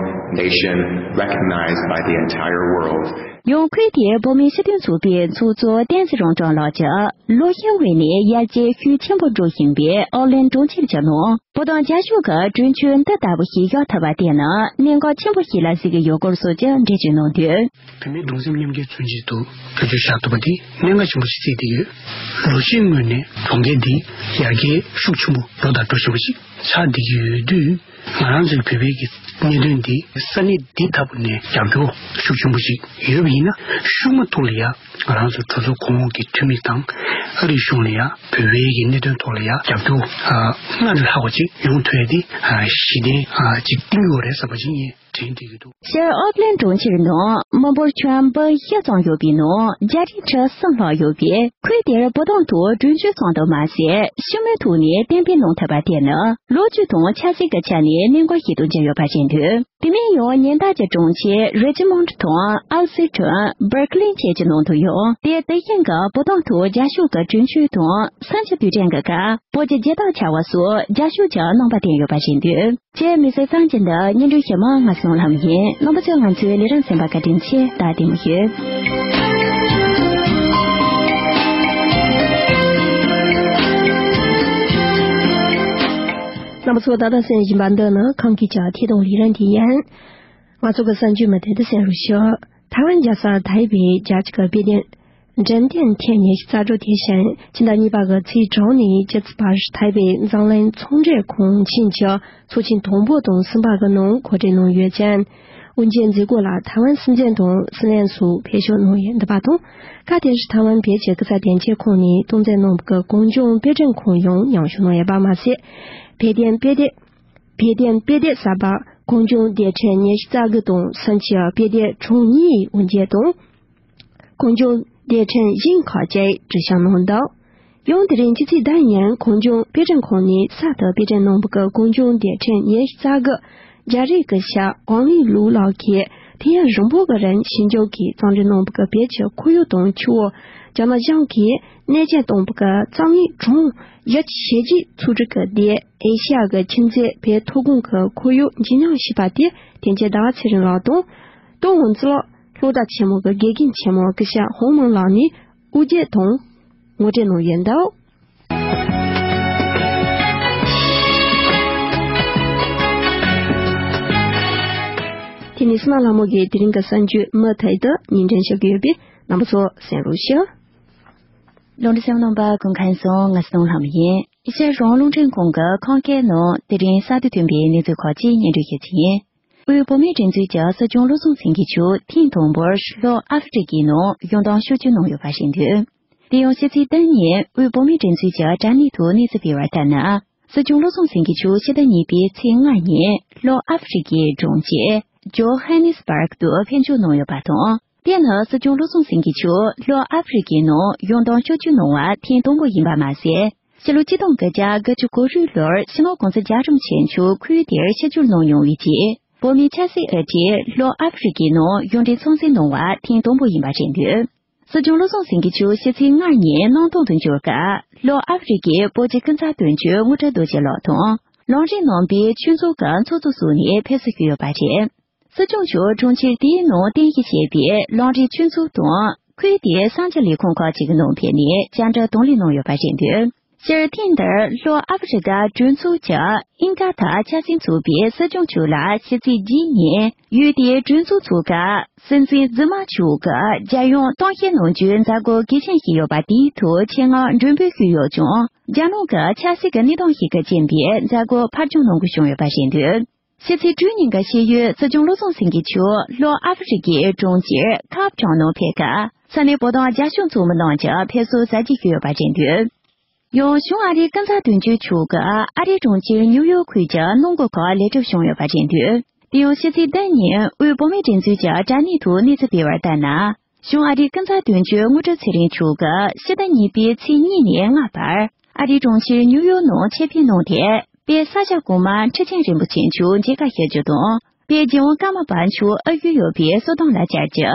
nation, recognized by the entire world. ཡང་ཁུལ་དེའི་བོད་མིའི་སྤྱི་མཐུན་ཚོགས་པའི་ཚོགས་གཙོ་བསྟན་འཛིན་རབ་འབྱམས་ལགས་ཀྱིས་ལོ་ཤས་སྔོན་ནས་ཡར་རྒྱས་ཤུགས་ཆེན་པོ་འགྲོ་བཞིན་པའི་ཨོག་ལན་གྲོང་ཁྱེར་གྱི་ནང་བོད་དོན་རྒྱབ་སྐྱོར་གྱི་གྲོས་ཆོད་འདི་ལྟ་བུ་ཞིག་བཞག་ཐུབ་པ་དེ་ནི་གནད་འགག་ཆེན་པོ་ཞིག་ལ་གཟིགས་ཀྱི་ཡོད་སྐོར་སོགས་ཀྱི་འགྲེལ་བརྗོད་གནང་དོན། བོད་མིའི་གདུང་སེམས་མཉམ་སྐྱེད་མཚོན་ཆེད་དུ་གྲོས་ཆོད་བཞག་ཐུབ་པ་དེ་གནད་འགག་ཆེན་པོ་ཞིག་བརྩིས་བསྡད་ཡོད། ལོ་ཤས་སྔོན་ནས་གྲོང་ཁྱེར་འདི་ཡར་རྒྱས་ཤུགས་ཆེན་པོ་འགྲོ་དང་འགྲོ་བཞིན་པ་ཞིག་ཆགས་བསྡད་ཀྱི་ཡོད་དུས། ང་རང་ཚོའི་བོད་པའི་གི་གནད་དོན་འདི་ས་གནས་འདི་ལྟ་བུ་ནས་རྒྱབ་སྐྱོར་ཤུགས་ཆེན་པོ་ཞིག་ཡོད་པ་ཡིན་ན། ཤུགས་མ་ཐུག་ལ་ཡ་ང་རང་ཚོ་གྲོས་ཚོགས་གོང་འོག་གི་འཐུས་མི་དང་ཨ་རིའི་གཞུང་ལ་ཡ་བོད་པའི་གི་གནད་དོན་ཐོག་ལ་ཡ་རྒྱབ་སྐྱོར་ཨ་སྔར་ལྷག་པ་ཅིག་ཡོང་ཐུབ་ཡ་དེ་ཨ་གཞི་རྟེན་ཨ་ཅིག་བཏིང་ཡོད་རེད་བསམ་པ་ཅིག་ངས་དྲན་བསྡད་ཀྱི་འདུག་ཤར་ཨོག་ལན་གྲོང་ཁྱེར་ནང་མི་འབོར་ཁྱོན་པ་བཞི་ཙམ་ཡོད་པའི་ནང་རྒྱ་རིགས་ཁྲི་གསུམ་ལྷག་ཡོད་པས། ཁུལ་དེར་བོད་དོན་ཐོག་གྲོས་ཆོད་ཙམ་དུ་མ་ཟད། ཞི་མོལ་ཐོག་ནས་གཏན་འབེབས་གནང་ཐུབ་པ་དེ་ནི་ལོ་རྒྱུས་དང་ཆབ་སྲིད་ཀྱི་ཆ་ནས་གནད་འགག་ཞིག་ཏུ་གྱུར་ཡོད་པ་བཞིན་འདུག་དེ་མིན་ཡང་ཉེ་འདབས་ཀྱི་གྲོང་ཁྱེར་རི་ཅི་མོན་ཌི་དང་ཨལ་སི་ཊོན། སྦར་ཀི་ལིན་བཅས་ཀྱི་ནང་དུ་ཡང་དེ་དེ་བཞིན་གྱི་བོད་དོན་ཐོག་རྒྱབ་སྐྱོར་གྱི་གྲོས་ཆོད་དང་གསར་འགྱུར་དུས་དྲན་གྱི་སྐབས་བོད་ཀྱི་རྒྱལ་དར་འཕྱར་བ་སོགས་རྒྱབ་སྐྱོར་གྱི་རྣམ་པ་བསྟན་ཡོད་པ་བཞིན་འདུག་ཅེས་མི་སེར་གསར་འགྱུར་འདི་སྙན་སྒྲོན་ཞུ་མི་ང་སོང་ལྷམ་ཡིན། རྣམ་པ་ཚོས་ང་ཚོའི་ལས་རིམ་གསན་པར་བཀའ་དྲིན་ཆེ། ད་བདེ་མོ་བྱོས། རྣམ་པ་ཚོ་ད་ལྟ་གསན་བཞིན་པ་འདི་ནི་ཁམས་སྐད་ཀྱི་ཐད་གཏོང་ལས་རིམ་དེ་ཡིན། ང་ཚོ་གི་གསར་འགྱུར་མུ་མཐུད་དུ་གསན་རོགས་ཞུ། ཐའེ་ཝན་རྒྱལ་ས་ཐའེ་པེ་རྒྱལ་སྤྱི་གི་དཔེ་སྟོན་འགྲེམས་སྟོན་ཐེངས་ཉི་ཤུ་རྩ་དྲུག་དེ་བཞིན་ཕྱི་ཟླ་གཉིས་པ་གི་ཚེས་དྲུག་ནས་བཅུ་པར་ཐའེ་པེ་འཛམ་གླིང་ཚོང་འབྲེལ་ཁང་ཆེན་གྱི་ཚོགས་ཆེན་དང་པོ་དང་གསུམ་པ་གི་ནང་གོ་སྒྲིག་གནང་ཡོད་ཅིང་། དབུ་འབྱེད་མཛད་སྒོ་ལ་ཐའེ་ཝན་སྲིད་འཛིན་དང་སྲིད་བློན་སོགས་ཕེབས་ཞུགས་གནང་ཡོད་འདུག་པ་དང་། སྐབས་དེར་ཐའེ་ཝན་བོད་ཀྱི་སྐུ་ཚབ་དོན་གཅོད་ཁང་ནས་སྟངས་འཛིན་གནང་བའི་གངས་ལྗོངས་དཔེ་སྐྲུན་ཁང་ཡང་མཉམ་ཞུགས་གནང་ཡོད་པ་མ་ཟད། བོད་དོན་དཔེ་དེབ། བོད་དོན་དཔེ་དེབ་གསར་པ་གངས་ལྗོངས་རྡུལ་ཕྲན་ཉི་ཤུ་རྩ་དགུ་དང་གསུམ་གྱི་དཔེ་དེབ་གྲངས་གཉིས་ཡི་དབུ་འབྱེད་དང་། གངས་ལྗོངས་རྡུལ་ཕྲན་གཞན་ཁག་ཅིག་སྒྲིག་བཞག་གནང་འདུག། ཡང་དེ་རིང་ཕྱི་ཚེས་བདུན་ཉིན་གངས་ལྗོངས་དཔེ་སྐྲུན་ཁང་ནས་གསར་དུ་དཔེ་སྐྲུན་གནང་བའི་གངས་ལྗོངས་རྡུལ་ཕྲན་ཉི་ཤུ་རྩ་དགུ་རྒྱ་རིགས་ཀྱི་ཞབས་ཝང་ལི་ལུའུ་ལགས་ཀྱིས་དུས་ཡུན་རིང་པོ་གི་རིང་ཞིབ་འཇུག་གིས་རྩོམ་སྒྲིག་གནང་བའི་བོད་ཀྱི་ཁོར་ཡུག་དང་ཆུ་བོ། རྒྱ་ནག་གཞུང་གིས་གནས་སྐྱོང་གཏོང་བའི་རྩོམ་ཡིག་གྲངས་བཞི་བཅུ་ཞེ་གཅིག་ཚུད་རིགས་ཀྱི་དེ་ཨེ་ཤ་ཡ་གི་ཁྱིམ་མཚེས་བོད་མཐོ་སྒང་གི་ཁོར་ཡུག་འཇམ་མཉམ་ཞེས་པ་དེ་དེ་རྗེས་ཟླ་བ་ཚེ་རིང་ལགས་དང་། ཏོང་ཧོང་ཙི་ལགས་སློབ་གྲྭ་ཆེན་མོ་གི་དགེ་རྒན་ཆེན་མོ་སྐུ་ཞབས་ཧོང་མིང་ལགས་ནས་དབུ་འབྱེད་དང་ངོ་སྤྲོད་གནང་ཡོད་འདུག། དེ་ནས་བསོད་ནམས་ལྷ་མོ་གིས་དེ་རིང་གི་གསར་འགྱུར་མུ་མཐུད་དུ་སྙན་སྒྲོན་ཞུ་གི་ཡོད་པས་རྣམ་པ་ཚོ་གསན་རོགས་ཞུ། ལུང་འདྲི་སེམས་ནང་པ་སྐུ་ཁམས་བཟང་། ང་བསོད་ནམས་ལྷ་མོ་ཡིན། ཨེ་ཤ་ཡ་རང་དབང་རླུང་འཕྲིན་ཁང་གི་ཁམས་སྐད་ནང་དེ་རིང་གསར་དུ་ཐོན་པའི་གནས་ཚུལ་ཁག་ཅིག་སྙན་སྒྲོན་ཞུ་རྒྱུ་ཡིན། དབུས་བོད་མིའི་སྒྲིག་འཛུགས་ཀྱི་སྲིད་སྐྱོང་བློ་བཟང་སེང་གེ་མཆོག་ཐེངས་དང་པོར་ལྷོ་ཨ་ཧྥེ་རི་ཀའི་ནང་ཡོང་སྟངས་ཕྱོགས་བསྐྱོད་གནང་ཡོད་པ་རེད་འདུག། དེ་ཡང་ཕྱི་ཚེས་བདུན་ཉིན་དབུས་བོད་མིའི་སྒྲིག་འཛུགས་ཀྱི་དྲ་གནས་ཐོག་གནས་ཚུལ་སྤེལ་བར་ལྟར་ན། སྲིད་སྐྱོང་བློ་བཟང་སེང་གེ་མཆོག་ཕྱི་ཟླ་གཉིས་པའི་ཚེས་ལྔ་ཉིན་ལྷོ་ཨ་ཧྥེ་རི་ཀའི་གྲོང་ཁྱེར་ཇོ་ཧ་ནེ་སི་བརག་ཏུ་ཕེབས་འབྱོར་གནང་ཡོད་པ་དང་། དེ་ནི་སྲིད་སྐྱོང་བློ་བཟང་སེང་གེ་མཆོག་ལྷོ་ཨ་ཧྥེ་རི་ཀའི་ནང་ཡོང་སྟངས་ཕྱོགས་བསྐྱོད་གནང་བ་ཐེངས་དང་པོ་ཡིན་པ་མ་ཟད། ཕྱི་ལོ་ཆིག་སྟོང་དགུ་བརྒྱ་དགུ་བཅུ་གོ་དྲུག་ལོར་ཕྱི་ནང་གོང་ས་རྒྱལ་བ་རིན་པོ་ཆེ་མཆོག་ཁུལ་དེར་ཆིབས་བསྒྱུར་གནང་མྱོང་བའི་རྗེས། བོད་མིའི་ཆབ་སྲིད་དབུ་ཁྲིད་ལྷོ་ཨ་ཧྥེ་རི་ཀའི་ནང་ཡོངས་འབྲེལ་ཚོགས་འཛིན་གནང་བ་ཐེངས་དང་པོ་ཡིན་པ་རེད་འདུག། སྲིད་སྐྱོང་བློ་བཟང་སེང་གེ་མཆོག་ཕྱི་ཚེས་ལྔ་ཉིན་གནམ་ཐང་དུ་འབྱོར་སྐབས་ལྷོ་ཨ་ཧྥེ་རི་ཀའི་བོད་ཀྱི་ཀུན་བཟང་དོན་གཅོད་དངུལ་ཁྲི་རྡོ་རྗེ་ལགས་དང་ལམ་རིམ་རྣམ་པའི་ཆོས་ཚོགས་ཀྱི་ཚོགས་གཙོ་སོགས་ནས་ཕེབས་བསུ་ཞུས་ཡོད་པ་རེད། སྲིད་སྐྱོང་མཆོག་གྲོང་ཁྱེར་དེའི་ནང་རྟེན་གཞི་བྱས་པའི་ལམ་རིམ་ཆོས་ཚོགས་དང་ཁུལ་དེའི་གསར་འགྱུར་ལས་ཁུངས་ཁག་ཅིག་གི་ནང་ཕེབས་ནས་བཅར་འདྲི་དང་ལེན་གནང་ཡོད་པ་རེད་འདུག། སྤྱིར་ཐེངས་འདིར་ལྷོ་ཨ་ཧྥེ་རི་ཀ་གྲོས་ཚོགས་ཀྱི་ཨིན་ཀ་ཐ་ཆབ་སྲིད་ཚོགས་པས་སྲིད་སྐྱོང་མཆོག་ལ་ཕྱི་ཚེས་བརྒྱད་ཉིན་ཡུལ་དེའི་གྲོས་ཚོགས་ཚོགས་སྐབས་སྲིད་འཛིན་རྫུན་མ་མཆོག་གི་རྒྱལ་ཡོངས་གཏམ་བཤད་གནང་རྒྱུའི་མཛད་སྒོ་གལ་ཆེན་ཞིག་ཡོད་པ་དེའི་ཐོག་ཆེད་མངགས་མགྲོན་འབོད་ཞུས་ཡོད་ཀྱང་། རྒྱ་ནག་གི་ཆབ་སྲིད་ཀྱི་གནས་སྟངས་ཤིག་གི་རྐྱེན་པས་མཛད་སྒོ་ཕར་འགྱངས་གནང་དགོས་བྱུང་ཡོད་པ་རེད་འདུག། ཕྱི་ཚེས་དྲུག་ཉིན་གྱི་ཕྱི་ཡུལ་སྲིད་སྐྱོང་བློ་བཟང་སེང་གེ་མཆོག་ལྷོ་ཨ་ཧྥེ་རི་ཀའི་གྲོང་ཁྱེར་ཁབ་ཀྲང་ནང་ཕེབས་སྐབས་ས་གནས་བོད་དོན་རྒྱབ་སྐྱོར་ཚོགས་མི་རྣམས་ཀྱིས་ཕེབས་བསུ་གཟབ་རྒྱས་ཞུས་ཡོད་པ་རེད་འདུག། ཡང་གཞུང་ཨ་རིའི་ཀུན་བཟང་དོན་གཅོད་མཆོག་གིས་ཨ་རིའི་གྲོང་ཁྱེར་ནིའུ་ཡོག་ཁུལ་གྱི་གནམ་སྒོ་ཁག་ལེགས་གྲུབ་བྱུང་ཡོད་པ་རེད་འདུག། དེ་ཡང་ཕྱི་ཚེས་བདུན་ཉིན་དབུས་བོད་མིའི་སྒྲིག་འཛུགས་ཀྱི་དྲ་གནས་ཐོག་གནས་ཚུལ་སྤེལ་བར་ལྟར་ན། གཞུང་ཨ་རིའི་ཀུན་བཟང་དོན་གཅོད་དངུལ་ཁྲི་ཚེ་རིང་མཆོག་གིས་ཕྱི་ཟླ་གཉིས་པའི་ཚེས་གཉིས་ནས་ལྔ་བར་ཨ་རིའི་གྲོང་ཁྱེར་ནིའུ་ཡོག་ནང་ཆེད་ཕེབས་གནང་སྟེ། དཔལ་ས་སྐྱ་གོང་མ་ཁྲི་ཆེན་རིན་པོ་ཆེ་མཆོག་མཇལ་ཁ་ཞུ་རྒྱུ་དང་། དཔལ་རྒྱལ་དབང་ཀརྨ་པ་མཆོག་ཨ་ཡུལ་ཡོད་པའི་གསོལ་ཐང་ལ་བཅར་རྒྱུ།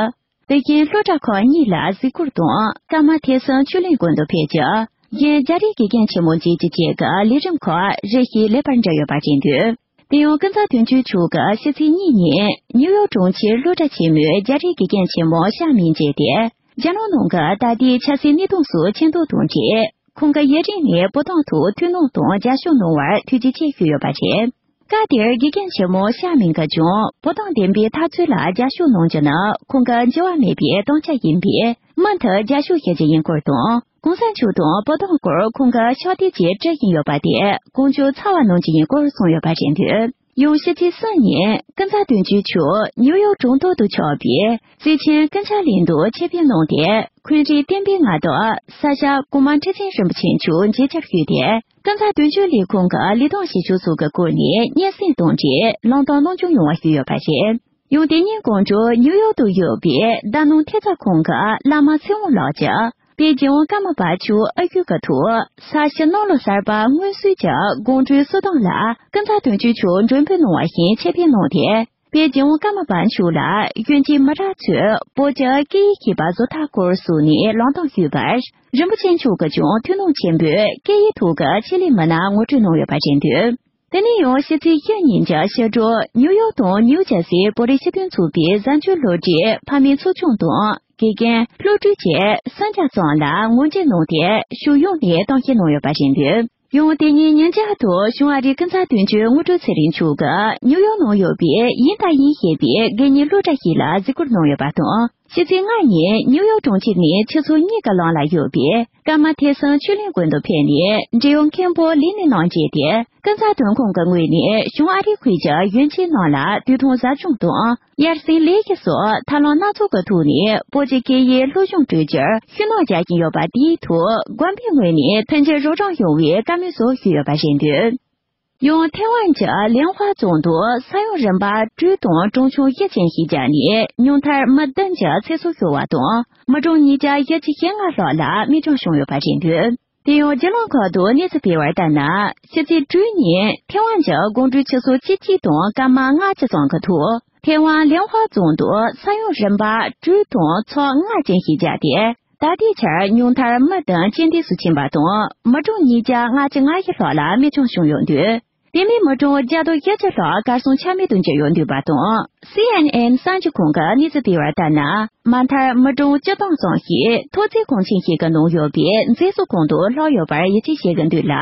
དེ་བཞིན་སློབ་གྲྭ་ཁག་གཉིས་ལ་གཟིགས་སྐོར་དང་། ཀརྨ་ཐེག་གསུམ་ཆོས་གླིང་དགོན་དུ་ཕེབས་རྒྱུ། གཞན་རྒྱ་རིགས་དགེ་རྒན་ཆེན་མོ་མཇལ་རྒྱུ་བཅས་ཀྱི་ལས་རིམ་ཁག་རེ་ཞིག་ལེགས་པར་འགྲུབ་ཡོད་པ་རེད་འདུག། དེ་ཡང་ཀུན་བཟང་དོན་གཅོད་མཆོག་གིས་ཕྱི་ཚེས་གཉིས་ཉིན་ནིའུ་ཡོག་གྲོང་ཁྱེར་སློབ་གྲྭ་ཆེན་མོའི་རྒྱ་རིགས་དགེ་རྒན་ཆེན་མོ་ཤ་མིན་མཇལ་ཏེ། རྒྱ་ནག་ནང་གི་ད་ལྟའི་ཆབ་སྲིད་གནས་སྟངས་སོགས་མཁྱེན་རྟོགས་དང་འབྲེལ། ཁོང་གིས་ཡུན་རིང་ནས་བོད་དོན་ཐོག་ཐུགས་སྣང་དང་རྒྱབ་སྐྱོར་གནང་བར་ཐུགས་རྗེ་ཆེ་ཞུས་ཡོད་པ་རེད། སྐབས་དེར་དགེ་རྒན་ཆེན་མོ་ཤ་མིན་གྱིས་ཀྱང་བོད་དོན་བདེན་པའི་འཐབ་རྩོད་ལ་རྒྱབ་སྐྱོར་གནང་རྒྱུ་ནི་ཁོང་གི་འགྱུར་བ་མེད་པའི་དམ་བཅའ་ཡིན་པས། མུ་མཐུད་རྒྱབ་སྐྱོར་བྱེད་རྒྱུ་ཡིན་སྐོར་དང་། གོང་ས་མཆོག་དང་བོད་དོན་སྐོར་ཁོང་གིས་ཕྱག་དེབ་ཅིག་བྲིས་བཞིན་ཡོད་པ་དེ་ཀུན་སྤྱོད་ཚ་བ་གནང་རྒྱུ་ཡིན་སྐོར་གསུངས་ཡོད་པ་རེད་འདུག། ཡང་ཕྱི་ཚེས་གསུམ་ཉིན་ཀུན་བཟང་དོན་གཅོད་མཆོག་ནིའུ་ཡོག་གྲོང་ཐོག་ཏུ་ཆགས་པའི་བརྩེ་ཆེན་ཀུན་ཁྱབ་གླིང་དུ་ཆེད་ཕེབས་གནང་སྟེ། འཁོན་རིགས་བསྟན་པའི་མངའ་བདག་ས་སྐྱ་གོང་མ་ཁྲི་ཆེན་རིན་པོ་ཆེ་མཆོག་མཇལ་བཅར་ཞུས་ཏེ། ཀུན་བཟང་དོན་གཅོད་ལས་ཁུངས་ཀྱི་ལས་དོན་བྱེད་ཕྱོགས་སོགས་ཀྱི་སྐོར་ནས་སྙན་སེང་དང་འབྲེལ་ལམ་སྟོན་གནང་སྐྱོང་ཡོང་བ་ཞུས་ཡོད་པ་རེད། ཡང་དེ་ཉིན་དགོང་དྲོ་ནིའུ་ཡོག་ཏུ་ཡོད་པའི་ཟླ་སྣང་ཐེབས་རྩ་ཁང་གི་བླ་མ་ཚེ་དབང་ལགས་ཀྱིས་དཔལ་རྒྱལ་དབང་ཀརྨ་པ་མཆོག་ཨ་ཡུལ་གྱི་ཐོག་ས་གཞི་གནམ་ལོ་གསར་པ་སྔོན་གསོལ་གྱི་དགོང་དྲོའི་གསོལ་ཐང་ལ་ཀུན་བཟང་དོན་གཅོད་མཆོག་མགྲོན་འབོད་གནང་བ་བཞིན་ཆེད་ཕེབས་གནང་སྟེ། དཔལ་རྒྱལ་དབང་ཀརྨ་པ་མཆོག་ལ་གཞོན་སྐྱེས་མི་རབས་ཚོས་བོད་ཀྱི་སྐད་ཡིག་ཤེས་པ་བཟོ་ལྟ་སྐོར་སོགས་ནས་ལམ་སྟོན་ཞུས་པར། རིན་པོ་ཆེ་མཆོག་གིས་ཀྱང་ཐུགས་སྣང་ཆེན་པོས་སྐད་ཡིག་ཐོག་གི་ཆེད་ལས་མི་སྣ་ངོ་སྤྲོད་གནང་ཡོད་པ་རེད་འདུག། དེ་ནས་ཡང་ཕྱི་ཚེས་བཞི་ཉིན་གྱི་ཕྱི་དྲོ་ནིའུ་ཡོག་དང་ནིའུ་ཇར་སིའི་བོད་རིགས་སྤྱི་མཐུན་ཚོགས་པའི་གཟའ་མཇུག་སློབ་གྲྭའི་ཕ་མའི་ཚོགས་ཆུང་དང་དགེ་རྒན་སློབ་ཕྲུག་བཅས་སུམ་བརྒྱ་ཙམ་ལ་ངོ་འཕྲད་གནང་སྟེ་ཕྱོགས་ཡོངས་ནས་གཏམ་བཤད་གནང་ཡོད་པ་རེད་འདུག། ཡང་དེ་ཉིན་ཉིན་རྒྱབ་ཏུ་གཞུང་ཨ་རིའི་ཀུན་བཟང་དོན་གཅོད་དངོས་གྲུབ་ཚེ་རིང་མཆོག་གིས་ནིའུ་ཡོག་ནང་ཡོད་པའི་ཡིན་དང་ཡིན་ཞེས་པའི་དགེ་བསྙེན་སློབ་གྲྭ་ཞིག་ལ་གཟིགས་སྐོར་གནང་ཡོད་པ་དང་། ཕྱི་ཚེས་ལྔ་ཉིན་ནིའུ་ཡོག་གྲོང་ཁྱེར་ནས་ཆུ་ཚོད་གཉིས་ཀྱི་ལམ་ལ་ཡོད་པའི་ཀརྨ་ཐེག་གསུམ་ཆོས་གླིང་དགོན་དུ་ཕེབས་ནས་འབྲེལ་ཡོད་མཁན་པོ་ལི་ནི་ནང་བཅས་ཏེ། ཀུན་བཟང་དོན་ཁང་གི་ངོས་ནས་གཞུང་ཨ་རིའི་ཁུལ་གྱི་ཡོན་ཆེན་རྣམས་ལ་དུས་ཐུང་ཟབ་སྦྱོང་དང་། དབྱར་གསེང་ལས་གཞི་སོགས་ཐབས་ལམ་སྣ་ཚོགས་ཀྱི་ཐོག་ནས་བོད་ཀྱི་སྐད་ཡིག་སློབ་སྦྱོང་སྤྲོད་རྒྱུར་ཤུགས་སྣོན་རྒྱག་བཞིན་ཡོད་པ་དེའི་ཐོག་དགོན་པའི་ངོས་ནས་མཐུན་འགྱུར་རོགས་རམ་ཡོང་བའི་བཀའ་མོལ་སོགས་ཞུས་ཡོད་པ་རེད་འདུག་ཡང་ཐའེ་ཝན་གྱི་ལེན་ཧྭ་རྫོང་དུ་ས་ཡོམ་རིམ་པ་དྲུག་དང་གྲོན་ཆུང་བཞི་ཅན་ཞིག་བརྒྱབ་ནས་ཉུང་མཐར་མི་བདུན་གྱི་ཚེ་སྲོག་ཤོར་བ་དང་། མི་གྲངས་ཉིས་བརྒྱ་བཞི་བཅུ་ཞེ་ལྔ་ལྷག་ལ་མེ་སྲེག་བྱུང་ཡོད་པ་རེད་འདུག་དེ་ཡང་། བརྒྱུད་ལམ་ཁག་ཏུ་གནས་ཚུལ་སྤེལ་བར་ལྟར་ན། ཕྱི་ཚེས་དྲུག་ཉིན་ཐའེ་ཝན་གྱི་སྒང་དྲུག་ཆུ་ཚོད་བཅུ་གཅིག་དང་སྐར་མ་ལྔ་བཅུ་ཙམ་གྱི་ཐོག་ཐའེ་ཝན་ལེན་ཧྭ་རྫོང་དུ་ས་ཡོམ་རིམ་པ་དྲུག་དང་ཚེག་ལྔ་ཅན་ཞིག་བརྒྱབ་སྟེ། ད་ལྟའི་ཆར་ཉུང་མཐར་མི་བདུན་རྐྱེན་འདས་སུ་ཕྱིན་པ་དང་། མི་གྲངས་ཉིས་བརྒྱ་ལྔ་བཅུ་ང་བཞི་ལྷག་ལ་མེ་སྲེག་བྱུང་ཡོད་འདུག་དེ་མིན་མི་གྲངས་བརྒྱ་དང་བཞི་བཅུ་ལྷག་གར་སོང་ཆ་མེད་དུ་གྱུར་ཡོད་འདུག་པ་དང་། སི་ཨེན་ཨེན་གསར་འགྱུར་ཁང་གིས་གནས་ཚུལ་སྤེལ་བར་ལྟར་ན། མ་མཐར་མི་གྲངས་བཅུ་སྟོང་ཙམ་ཞིག་ཐོག་བརྩེགས་ཁང་ཆེན་ཞིག་གི་ནང་ཡོད་པའི་མཛེས་བཟོ་ཁང་དུ་ལྷག་ཡོད་པར་ཡིད་ཆེས་བྱེད་ཀྱི་འདུག་ལ།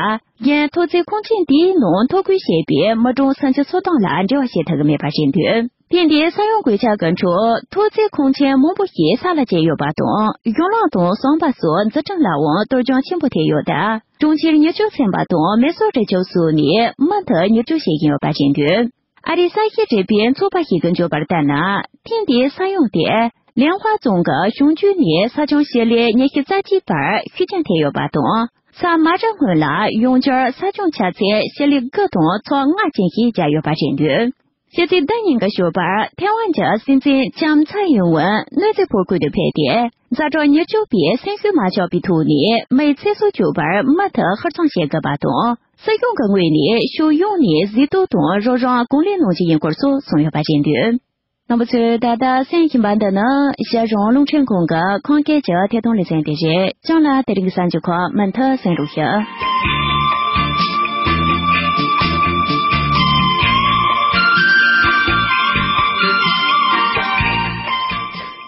གཞན་ཐོག་བརྩེགས་ཁང་ཆེན་དེའི་ནང་ཐོ་འགོད་བྱས་པའི་མི་གྲངས་སུམ་ཅུ་སོ་གྲངས་ལ་འབྲེལ་བ་བྱེད་ཐུབ་ཀྱི་མེད་པ་རེད་འདུག་ཐེངས་འདིའི་ས་ཡོམ་གོད་ཆག་གི་འཕྲོ་ཐོག་བརྩེགས་ཁང་ཆེན་མང་པོ་ཞིག་ས་ལ་བཅད་ཡོད་པ་དང་། གཞུང་ལམ་དང་ཟམ་པ་སོགས་འཛུགས་སྐྲུན་ལའང་གཏོར་སྐྱོན་ཆེན་པོ་ཐེབས་ཡོད་སྟབས། གྲོང་ཁྱེར་ཉི་ཤུ་ཚན་པ་དང་མི་སོ་རི་ཆུ་སོགས་ནས་མུ་མཐུད་མྱུར་སྐྱོབ་བྱེད་བཞིན་ཡོད་པ་རེད་འདུག་ཨ་རིའི་གསར་ཤེས་རིག་པའི་ཚོགས་པ་ཞིག་གིས་བརྗོད་པར་ལྟར་ན། ཐེངས་འདིའི་ས་ཡོམ་དེ་ལེན་ཧྭ་རྫོང་གི་གཞུང་རྒྱུད་ནས་ས་ཁྱོན་ཞི་ལི་ཉི་ཤུ་རྩ་གཅིག་བར་ཤུགས་རྐྱེན་ཐེབས་ཡོད་པ་དང་། ས་མ་རུབ་སྔོན་ལ་ཡང་བསྐྱར་ས་ཁྱོན་ཆ་ཚད་ཞི་ལི་དགུ་དང་ཚེག་ལྔ་ཅན་ཞིག་བརྒྱབ་ཡོད་པ་རེད་འདུག་ཕྱི་ཚེས་བདུན་ཉིན་གྱི་ཞོགས་པར་ཐའེ་ཝན་གྱི་སྲིད་འཛིན་ལྕམ་ཚའེ་ཡིན་ཝུན་གནོད་འཚེ་ཕོག་ཁུལ་དུ་ཕེབས་ཏེ། ཛ་དྲག་མྱུར་སྐྱོབ་པས་སེམས་ཤུགས་མ་ཆག་པའི་ཐོག་ནས་མིའི་ཚེ་སྲོག་སྐྱོབ་པར་མུ་མཐུད་ཧུར་བརྩོན་བྱེད་དགོས་པ་དང་། སྲིད་གཞུང་གི་ངོས་ནས་ཕྱོགས་ཡོངས་ནས་གཟིགས་རྟོག་དང་རོགས་རམ་གང་ལེགས་གནང་རྒྱུ་ཡིན་སྐོར་སོགས་གསུངས་ཡོད་པ་རེད་འདུག་རྣམ་པ་ཚོས་ད་ལྟ་གསན་བཞིན་པ་འདི་ནི་རྒྱལ་གཞུང་རླུང་འཕྲིན་ཁང་གི་ཁམས་སྐད་ཀྱི་ཐད་གཏོང་ལེ་ཚན་དེ་རེད། ཁྱེད་རང་ལ་དེ་རིང་གི་གསར་འགྱུར་ཁག་མུ་མཐུད་གསན་རོགས་ཞུ།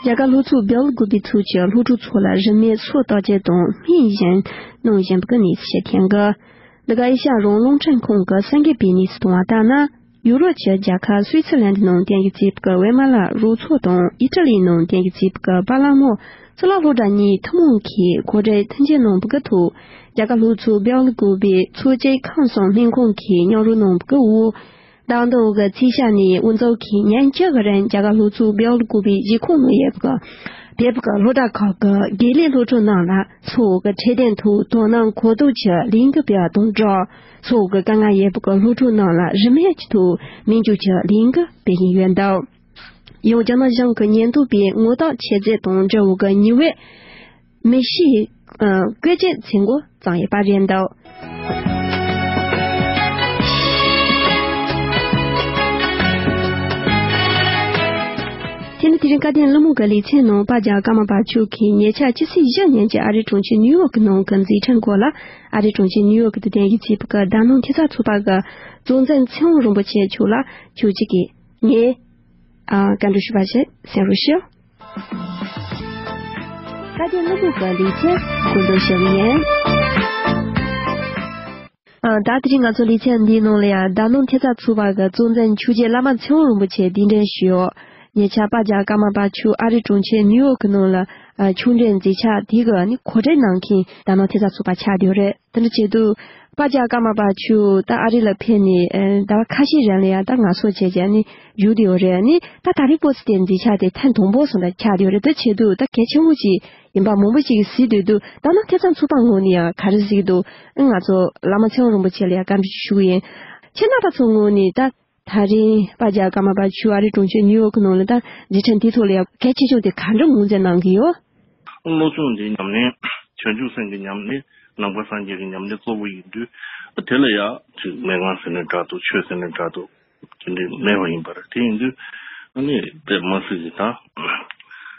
རྒྱ་གར་ལྷོ་ཕྱོགས་སྦེལ་ཀོབ་པའི་ཚོ་ཆུང་སློབ་ཕྲུག་ཚོ་ལ་རིན་མེད་སོ་བརྟག་དཔྱད་དང་སྨན་གཞན་གནང་བཞིན་པའི་གནས་ཚུལ་ཐོན་གི། འདི་ག་ཨེ་ཤ་ཡ་རང་དབང་རླུང་འཕྲིན་ཁང་གི་གསར་འགོད་པས་གནས་ཚུལ་བཏང་བ་ལྟར་ན། ཡུ་རོབ་ཀྱི་རྒྱལ་ཁབ་སུད་སི་ལན་ནང་བསྟེན་གྱི་བྱེད་པའི་ཝེ་མ་ལ་རུ་ཚོགས་དང་ཨི་ཊ་ལི་ནང་བསྟེན་གྱི་བྱེད་པའི་པཱ་ལགས་མོ་གཙུག་ལག་སློབ་གྲྭ་གཉིས་ཐུན་མོང་གིས་གོ་སྒྲིག་མཐུན་འགྱུར་གནང་བའི་ཐོག་རྒྱ་གར་ལྷོ་ཕྱོགས་སྦེལ་ཀོབ་པའི་ཚོ་ཆེན་ཁམས་གསུམ་སྨན་ཁང་གིས་མཉམ་རུབ་གནང་བའི་འོག་ཟླ་འདིའི་ཚེས་ཤར་ནས་དབུ་འཛུགས་ཀྱིས་ཉིན་བཅུ་གི་རིང་རྒྱ་གར་ལྷོ་ཕྱོགས་སྦེལ་ཀོབ་པའི་གཞིས་ཁོངས་ནང་ཡོད་པའི་བོད་པའི་སློབ་གྲྭ་ཁག་གི་དགེ་ལས་སློབ་ཕྲུག་རྣམས་ལ་གཙོ་བོ་གི་འཕྲོད་བསྟེན་ཐོག་དོ་སྣང་གང་ཐུབ་ཀྱིས་ལས་འགུལ་སྤེལ་བ་དང་སྦྲགས། གཙོ་བོ་གི་དཀའ་ངལ་ཡོད་པའི་སློབ་ཕྲུག་རྣམས་ལ་རིན་མེད་ཀྱི་ཐོག་སྨན་བཅོས་ཀྱི་ལས་འགུལ་སྤེལ་བཞིན་ཡོད་འདུག་ཡང་རྒྱ་ནག་གཞུང་གི་ཉེན་རྟོག་པས་ངོ་རྟགས་ཆད་རྩོད་དང་འབྲེལ་བའི་གི་ཉེས་པའི་མི་ཤི་ཨ་བཀོད་སྤྱོད་བྱེད་འགོ་བརྩམས་ཡོད་པ་རེད་འདུག་དེ་ནི་དེ་རིང་བཀའ་བསྟན་གླུ་མོ་གི་ལེ་ཚན་ནང་པ་རྒྱལ་ཀརྨ་པ་མཆོག་གིས་ཉེ་ཆར་ཕྱི་ཚེས་བཞི་ཉིན་གྱི་ཨ་རིའི་གྲོང་ཁྱེར་ནིའུ་ཡོག་གི་ནང་གི་མཛད་འཕྲིན་སྐོར་ལ། ཨ་རིའི་གྲོང་ཁྱེར་ནིའུ་ཡོག་གི་དུས་སྟོན་གྱི་བྱེད་པའི་བདག་སྣང་ཐེབས་རྩ་ཚོགས་པ་གི་གཙོ་འཛིན་ཚེ་དབང་རིན་པོ་ཆེ་མཆོག་ལ་ཁྱོད་ཅིག་གིས་ངས་ཨ་བཀའ་འདྲི་ཞུས་པ་ཞིག་གསན་རོགས་ཞུ། བཀའ་བསྟན་གླུ་མོ་གི་ལེ་ཚན་འགོ་འཛུགས་ཞུ་གི་ཡིན། ཨ་ད་དེ་རིང་ང་ཚོ་ལེ་ཚན་འདིའི་ནང་ལ་ཡང་བདག་སྣང་ཐེབས་རྩ་ཚོགས་པ་གི་གཙོ་འཛིན་ཆོས་རྗེ་བླ་མ་ཚེ་དབང་རིན་པོ་ཆེ་གདན་འདྲེན་ཞུས་ཡོད། ཉེ་ཆར་པ་རྒྱལ་ཀརྨ་པ་མཆོག་ཨ་རིའི་གྲོང་ཁྱེར་ནིའུ་ཡོག་གི་ནང་ལ་ཨ་ཆོས་འབྲེལ་མཛད་འཆར་དེ་གི་ནི་གོ་སྒྲིག་གནང་མཁན་བདག་སྣང་ཐེབས་རྩ་ཚོགས་པ་ཆགས་བསྡད་ཡོད་རེད། དེ་འདྲ་བྱེད་དུས་པ་རྒྱལ་ཀརྨ་པ་མཆོག་ད་ཨ་རི་ལ་ཕེབས་ནས་ཨ་ཟླ་བ་ཁ་ཤས་རིང་ལ་ཡང་ད་ངལ་གསོ་བྱས་བྱས་ནི་བཞུགས་བསྡད་ཡོད་རེད། ནི་ད་ད་རེས་པོ་ཙི་དེ་མཛད་འཆར་དེ་ཐེངས་དང་པོ་སོང་ད་ཆགས་བསྡད་ཡོད་རེད། དེ་བྱེད་དུས་ད་གལ་ཆེན་པོ་ཅིག་ཡིན་པ་མང་པོ་ཅིག་གིས་གཟིགས་སྡོད་དུས་བདག་སྣང་ཐེབས་རྩ་ཚོགས་པ་ངོས་ནས་ཡང་ག་རེ་གཟིགས་འདུག་ཨ་ང་ཚོ་བླ་མ་ཚེ་དབང་རིན་པོ་ཆེ་ལ་ཡང་བཀའ་འདྲི་ཞུ་གི་ཡིན། ཁྱེད་རྣམ་པ་ཚོ་ངོས་ནས་ད་ད་རིང་པ་རྒྱལ་ཀརྨ་པ་མཆོག་ཨ་རི་གྲོང་ཁྱེར་ནིའུ་ཡོག་གི་ནང་ལ་ད་མཛད་འཕྲིན་དེ་ཐོག་ལ་ཡང་གལ་ཆེ་ཤོས་དེ་ག་འདྲ་ངོས་འཛིན་གནང་གི་ཡོད། སློབ་སྦྱོང་འདི་ཉམས་ལེན་བྱང་ཆུབ་སེམས་ཀྱི་ཉམས་ལེན་ནང་པ་སངས་རྒྱས་ཀྱི་ཉམས་ལེན་གཙོ་བོ་ཡིན་དུས་དེ་ལ་ཡང་ཅིག་མན་ངག་ཟེར་ནའི་འདྲ་འདུག་ཆོས་ཟེར་ནའི་འདྲ་འདུག་དེ་འདྲའི་མེད་པ་ཡིན་པ་རེད། དེ་ཡིན་དུས་ཨ་ནི་དཔེ་མ་སྲིད་ཀྱི་ད་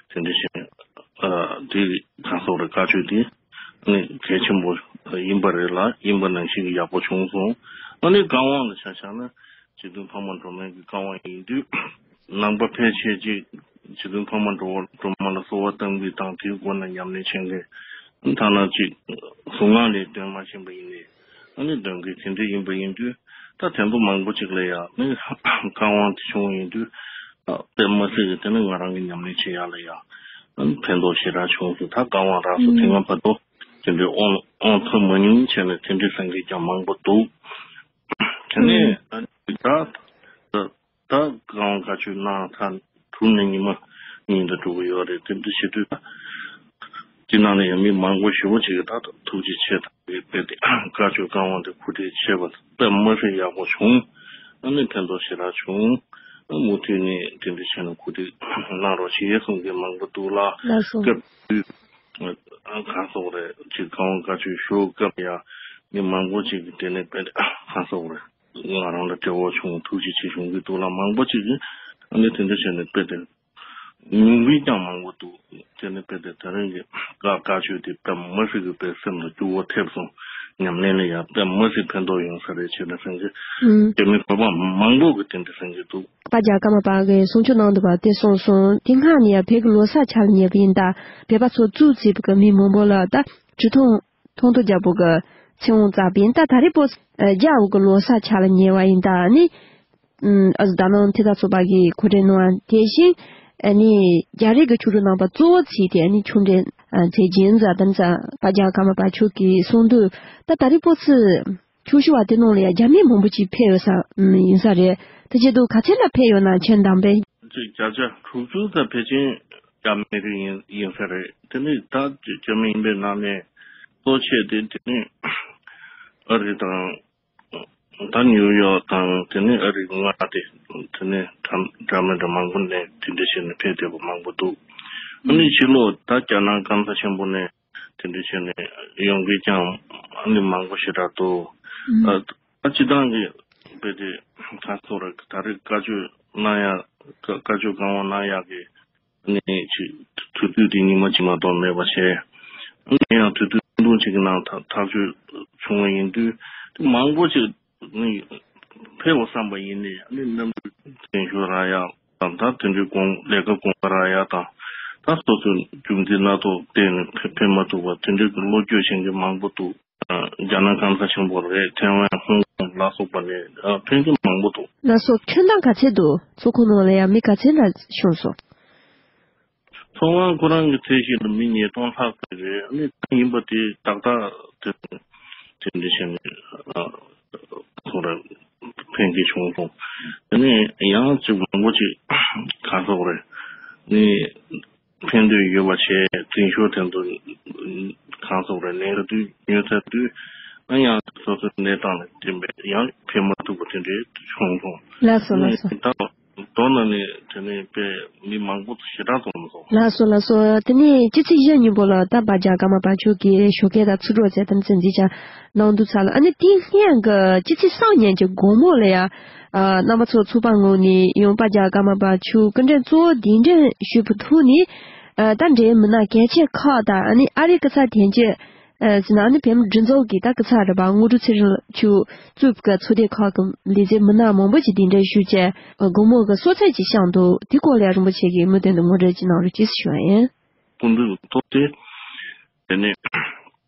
དེ་འདྲ་ཞིག་ཨ་དེ་གང་སོགས་རེད། བཀའ་ཆོས་དེ་ཨ་ནི་གལ་ཆེན་པོ་ཡིན་པ་རེད་ལ། ཡིན་པ་ནང་བཞིན་གྱི་ཡག་པོ་བྱུང་སོང་། ཨ་ནི་བཀའ་དབང་ལ་ཆ་བཞག་ན་རྗེ་བཙུན་འཕགས་མ་སྒྲོལ་མའི་གི་བཀའ་དབང་ཡིན་དུས་ནང་པ་ཕལ་ཆེར་ཅིག་རྗེ་བཙུན་འཕགས་མ་སྒྲོལ་མ་སྒྲོལ་མ་ལ་གསོལ་བ་བཏབ་མཁན་དང་དེའི་སྒོ་ནས་ཉམས་ལེན་བྱེད་མཁན་ཐ་ན་ཅིག་གཟུངས་སྔགས་ལས་འདོན་མ་ཤེས་པ་ཡིན་ནའི། ཨ་ནི་འདོན་གི་དེ་འདྲ་ཡིན་པ་ཡིན་དུས། ད་དེ་ཚོ་མང་པོ་ཅིག་ལ་ཡང་ནི་བཀའ་དབང་དེ་བྱུང་བ་ཡིན་དུས། ཨ་དཔེ་མི་སྲིད་ཀྱི་དེ་ནི་ང་རང་གི་ཉམས་ལེན་བྱེད་ཡག་ལ་ཡང་ཨ་ནི་ཕན་ཐོགས་ཞེ་དྲག་བྱུང་སོང་། ད་བཀའ་དབང་རག་སོང་། ཨུམ། དེ་སྔ་བར་དུ་དེ་འདྲའི་དབང་དབང་ཐོབ་མ་མྱོང་བྱས་ནས་དེ་འདྲའི་སེང་གེ་ཀྱང་མང་པོ་འདུག་དེ་ནས་ཨ་ནི་ད་ད་ད་བཀའ་དབང་བཀའ་ཆོས་གནང་ཚར་དུས་ནས་ཉི་མ་གཉིས་དང་དྲུག་ཡོད་རེད། དེ་འདྲ་བྱེད་དུས་ད་སྤྱི་ནང་ནས་ཡང་མི་མང་པོ་ཞེ་པོ་ཅིག་གིས་ད་ཐུགས་རྗེ་ཆེ་ད་བཀའ་ཆོས་བཀའ་དབང་དེ་གོ་སྒྲིག་བྱས་པ་དཔེ་མི་སྲིད་ཡག་པོ་བྱུང་། ཨ་ནི་ཕན་ཐོགས་ཞེ་དྲག་བྱུང་། ཨ་མུ་མཐུད་ནས་དེ་འདྲ་བྱས་ནས་གོ་སྒྲིག་གནང་རོགས་བྱེད་གསུང་མཁན་མང་པོ་འདུག་ལ། ལགས་སོ། སྐབས་དུས་ཨ་གང་སོགས་རེད་ཅིག་བཀའ་དབང་བཀའ་ཆོས་ཞུ་སྐབས་ཡང་མི་མང་པོ་ཅིག་གིས་དེ་ནས་དཔེ་གང་སོགས་རེད། ང་རང་ལ་བདེ་བོ་བྱུང་། ཐུགས་རྗེ་ཆེ་ཞུ་གི་འདུག་ལ། མང་པོ་ཅིག་གིས་ཨ་ནི་དེ་འདྲ་བྱས་ནས་དཔེ་དེ་ཉུང་མིན་ཀྱང་མང་པོ་འདུག་དེ་ནི་དཔེ་དེ་ད་རིང་གི་བཀའ་བཀའ་ཆོས་དེ་དཔེ་མི་སྲིད་ཀྱི་དཔེ་སེམས་ལ་སྐྱོ་བོ་ཐེབས་སོང་། ཉམས་ལེན་ལ་ཡང་དཔེ་མི་སྲིད་ཕན་ཐོགས་ཡོང་ས་རེད་བྱས་ནས་སེང་གེ་ཨུམ། རྒྱ་མི་བོད་པ་མང་པོ་གིས་དེ་འདྲ་སེང་གེ་འདུག་དཔལ་རྒྱལ་ཀརྨ་པ་གིས་གསུང་ཆོས་གནང་འདུག་པ་དེ་གསུངས་སོང་། དེ་སྔ་ནས་ཡང་བོད་ཀྱི་ལོ་གསར་ཆ་ལ་ཉེ་བ་ཡིན་ད། བོད་པ་ཚོ་གཙོས་བྱས་པའི་མི་མང་པོ་ལ་ད་བྲེལ་ཐོང་ཐོང་ཐོ་རྒྱལ་པོ་གི་ཚེ་དབང་བསྩལ་བ་ཡིན་ད། ད་རེས་པོ་རྒྱ་བོད་ཀྱི་ལོ་གསར་ཆ་ལ་ཉེ་བ་ཡིན་ད། ནི་ཨ་ཟི་ད་ནང་ཐེ་ད་ཚོ་པ་གིས་གོ་སྒྲིག་གནང་བ་དེ་བཞིན་ནི་རྒྱ་རིགས་ཀྱི་ཆོས་གྲོགས་རྣམ་པ་གཙོ་བོ་བྱས་ཏེ་ནི་ཆོས་འབྲེལ་མཛད་རྒྱུ་ཡིན་ཟེར། ད་ནི་ས་དཔལ་རྒྱལ་ཀརྨ་པ་མཆོག་གིས་གསུངས་དུས་ད་ད་རེས་པོ་ཚུ་ཆོས་ཞུ་བ་དེ་ནང་ལ་ཡང་རྒྱ་མི་མང་པོ་ཅིག་ཕེབས་ཡོད་ས་ཡིན་ས་རེད། དེ་བྱེད་དུས་ག་ཚད་ལ་ཕེབས་ཡོད་ན་མཁྱེན་དམ་པས། ཅིག་བརྒྱ་ཆ་དྲུག་ཅུ་ཙམ་ཕལ་ཆེར་རྒྱ་མི་རིགས་ཡིན་ཡིན་ས་རེད། དེ་ནི་ད་རྒྱ་མི་ཡིན་པའི་ནང་ནས་གཙོ་ཆེ་དེ་དེ་ནི་ཨ་རི་དང་། ད་ནིའུ་ཡོག་དང་དེ་ནས་ཨ་རིའི་མངའ་སྡེ། དེ་ནས་འདྲ་འདྲ་མི་འདྲ་མང་པོ་ནས་དེ་འདྲ་བྱས་ནས་ཕེབས་བསྡད་པ་མང་པོ་འདུག་ཨ་ནི་ཕྱི་ལོགས་ད་རྒྱ་ནག་སྐམ་ས་ཆེན་པོ་ནས་དེ་འདྲ་བྱས་ནས་ཡོང་མཁན་ཀྱང་ཨ་ནི་མང་པོ་ཞེ་དྲག་འདུག་ཨ་ད་སྤྱི་བཏང་གི་དཔེ་དེ་ག་ཚོད་རེད། ད་རེས་བཀའ་ཆོས་གནང་ཡག་བཀའ་བཀའ་ཆོས་བཀའ་དབང་གནང་ཡག་གི་ནས་ཅིག་དུས་དུས་དེ་ཉི་མ་གཅིག་མ་གཏོགས་མེད་པ་བྱས། ཨ་ནི་ཡང་དུས་དུས་ཐུང་ཐུང་ཅིག་གི་ནང་ཐག་ཐག་གཅོད་བྱུང་བ་ཡིན་དུས་དེ་མང་པོ་ཅིག་ནི་ཕེབས་པ་བསམ་པ་ཡིན་ནའི་ཨ་ནི་གནམ་གྲུ་འཛིན་ཞུ་རག་ཡག་དང་ད་དེ་འདྲའི་དགོངས་ལས་ཀ་དགོངས་པ་རག་ཡག་དང་ད་སོ་སོའི་རྒྱུ་མཚན་སྣ་ཚོགས་བརྟེན་ནས་ཕེབས་ཕེབས་མ་ཐུབ་པ་དེ་འདྲའི་གི་བློ་འགྱོད་བྱེད་མཁན་མང་པོ་འདུག་རྒྱ་ནག་སྐམ་ས་ཆེན་པོ་རེད། ཐེ་ཝན་ཧོང་ཀོང་ལ་སོགས་པ་ནས་ཕེབས་མཁན་མང་པོ་འདུག་ལགས་སོ། ཁྱོན་བསྡོམས་ག་ཚད་འདུག་ཚོགས་ཁང་ནང་ལ་ཡང་མི་ག་ཚད་འདྲ་བྱུང་སོང་། ཚོགས་ཁང་ཁོ་རང་གི་ཚད་གཞི་ལ་མི་ཉིས་སྟོང་ལྷག་ཙམ་རེད། ཨ་ནི་ད་ཡིན་པ་དེ་ཏག་ཏག་དེ་དེ་འདྲ་བྱས་ནས་ཁོ་རང་ཕེབས་མཁན་བྱུང་སོང་། དེ་ནས་ཡང་ཅིག་མང་པོ་ཅིག་ག་སོགས་རེད། ནི་ཕན་འདོད་ཡོད་པ་བྱས་འཛིན་ཞུ་དེ་ཚོ་གང་སོགས་རེད། ལེན་དུས་ཉོས་ཚར་དུས་ཨ་ཡང་སོ་སོའི་གནས་སྟངས་ལ་བརྟེན་པས་ཡང་ཕེབས་མ་ཐུབ་པ་དེ་འདྲས་བྱུང་སོང་། ལགས་སོ་ལགས་སོ། ད་མདོར་ན་ནི་དེ་ནས་དཔེ་མི་མང་པོ་ཞེ་དྲག་འཛོམས་སོང་། ལགས་སོ་ལགས་སོ། དེ་ནས་སྤྱི་ཚེས་བཞི་ཉིན་པོ་ལ་ད་དཔལ་རྒྱལ་ཀརྨ་པ་མཆོག་གིས་ཞོགས་ཀས་དང་ཚུར་འགྲོ་བྱས་ཏེ་མཚན་འཛིན་བྱ་གནང་འདུག་ཚར་ལ། ཨ་ནི་དེ་སྔོན་གྱི་སྤྱི་ཚེས་གསུམ་ཉིན་གྱི་དགོང་མོ་ལ་ཡང་རྣམ་པ་ཚོ་ཚོགས་པ་ངོས་ནས་ཡང་དཔལ་རྒྱལ་ཀརྨ་པ་མཆོག་སྐུ་མགྲོན་གཙོ་བོ་གདན་འདྲེན་ཞུས་པའི་ཐོག་ནས་ད་འབྲེལ་མི་སྣ་གལ་ཆེ་ཁག་དང་ཨ་ནི་ཨ་རིའི་སྐུ་ཚབ་དོན་གཅོད་ཟེར་ན་ཨ་ནི་བོད་མི་སྒྲིག་འཛུགས་ཀྱི་ད་སྐུ་ཚབ་རེད་པ། དངོས་གྲུབ་ཚེ་རིང་མཆོག་གཙོས་པའི་ཚོགས་སྡེ་ཁག་གི་ལས་བྱེད་མི་སྣ་མང་པོ་ཞིག་གདན་འདྲེན་ཞུས་བྱས་དགོང་མོ་གི་གསོལ་ཚིགས་ཅིག་བསྐྱངས་འདུག་དེ་སྐོར་ལ་རིན་པོ་ཆེ་གིས་མུ་མཐུད་དུ་ངོ་སྤྲོད་ཅིག་གནང་རོགས་གྱིས་ཞུ་བ་ཡིན། སྐུ་མདུན་ཐོག་སྟེ་དེ་ནས་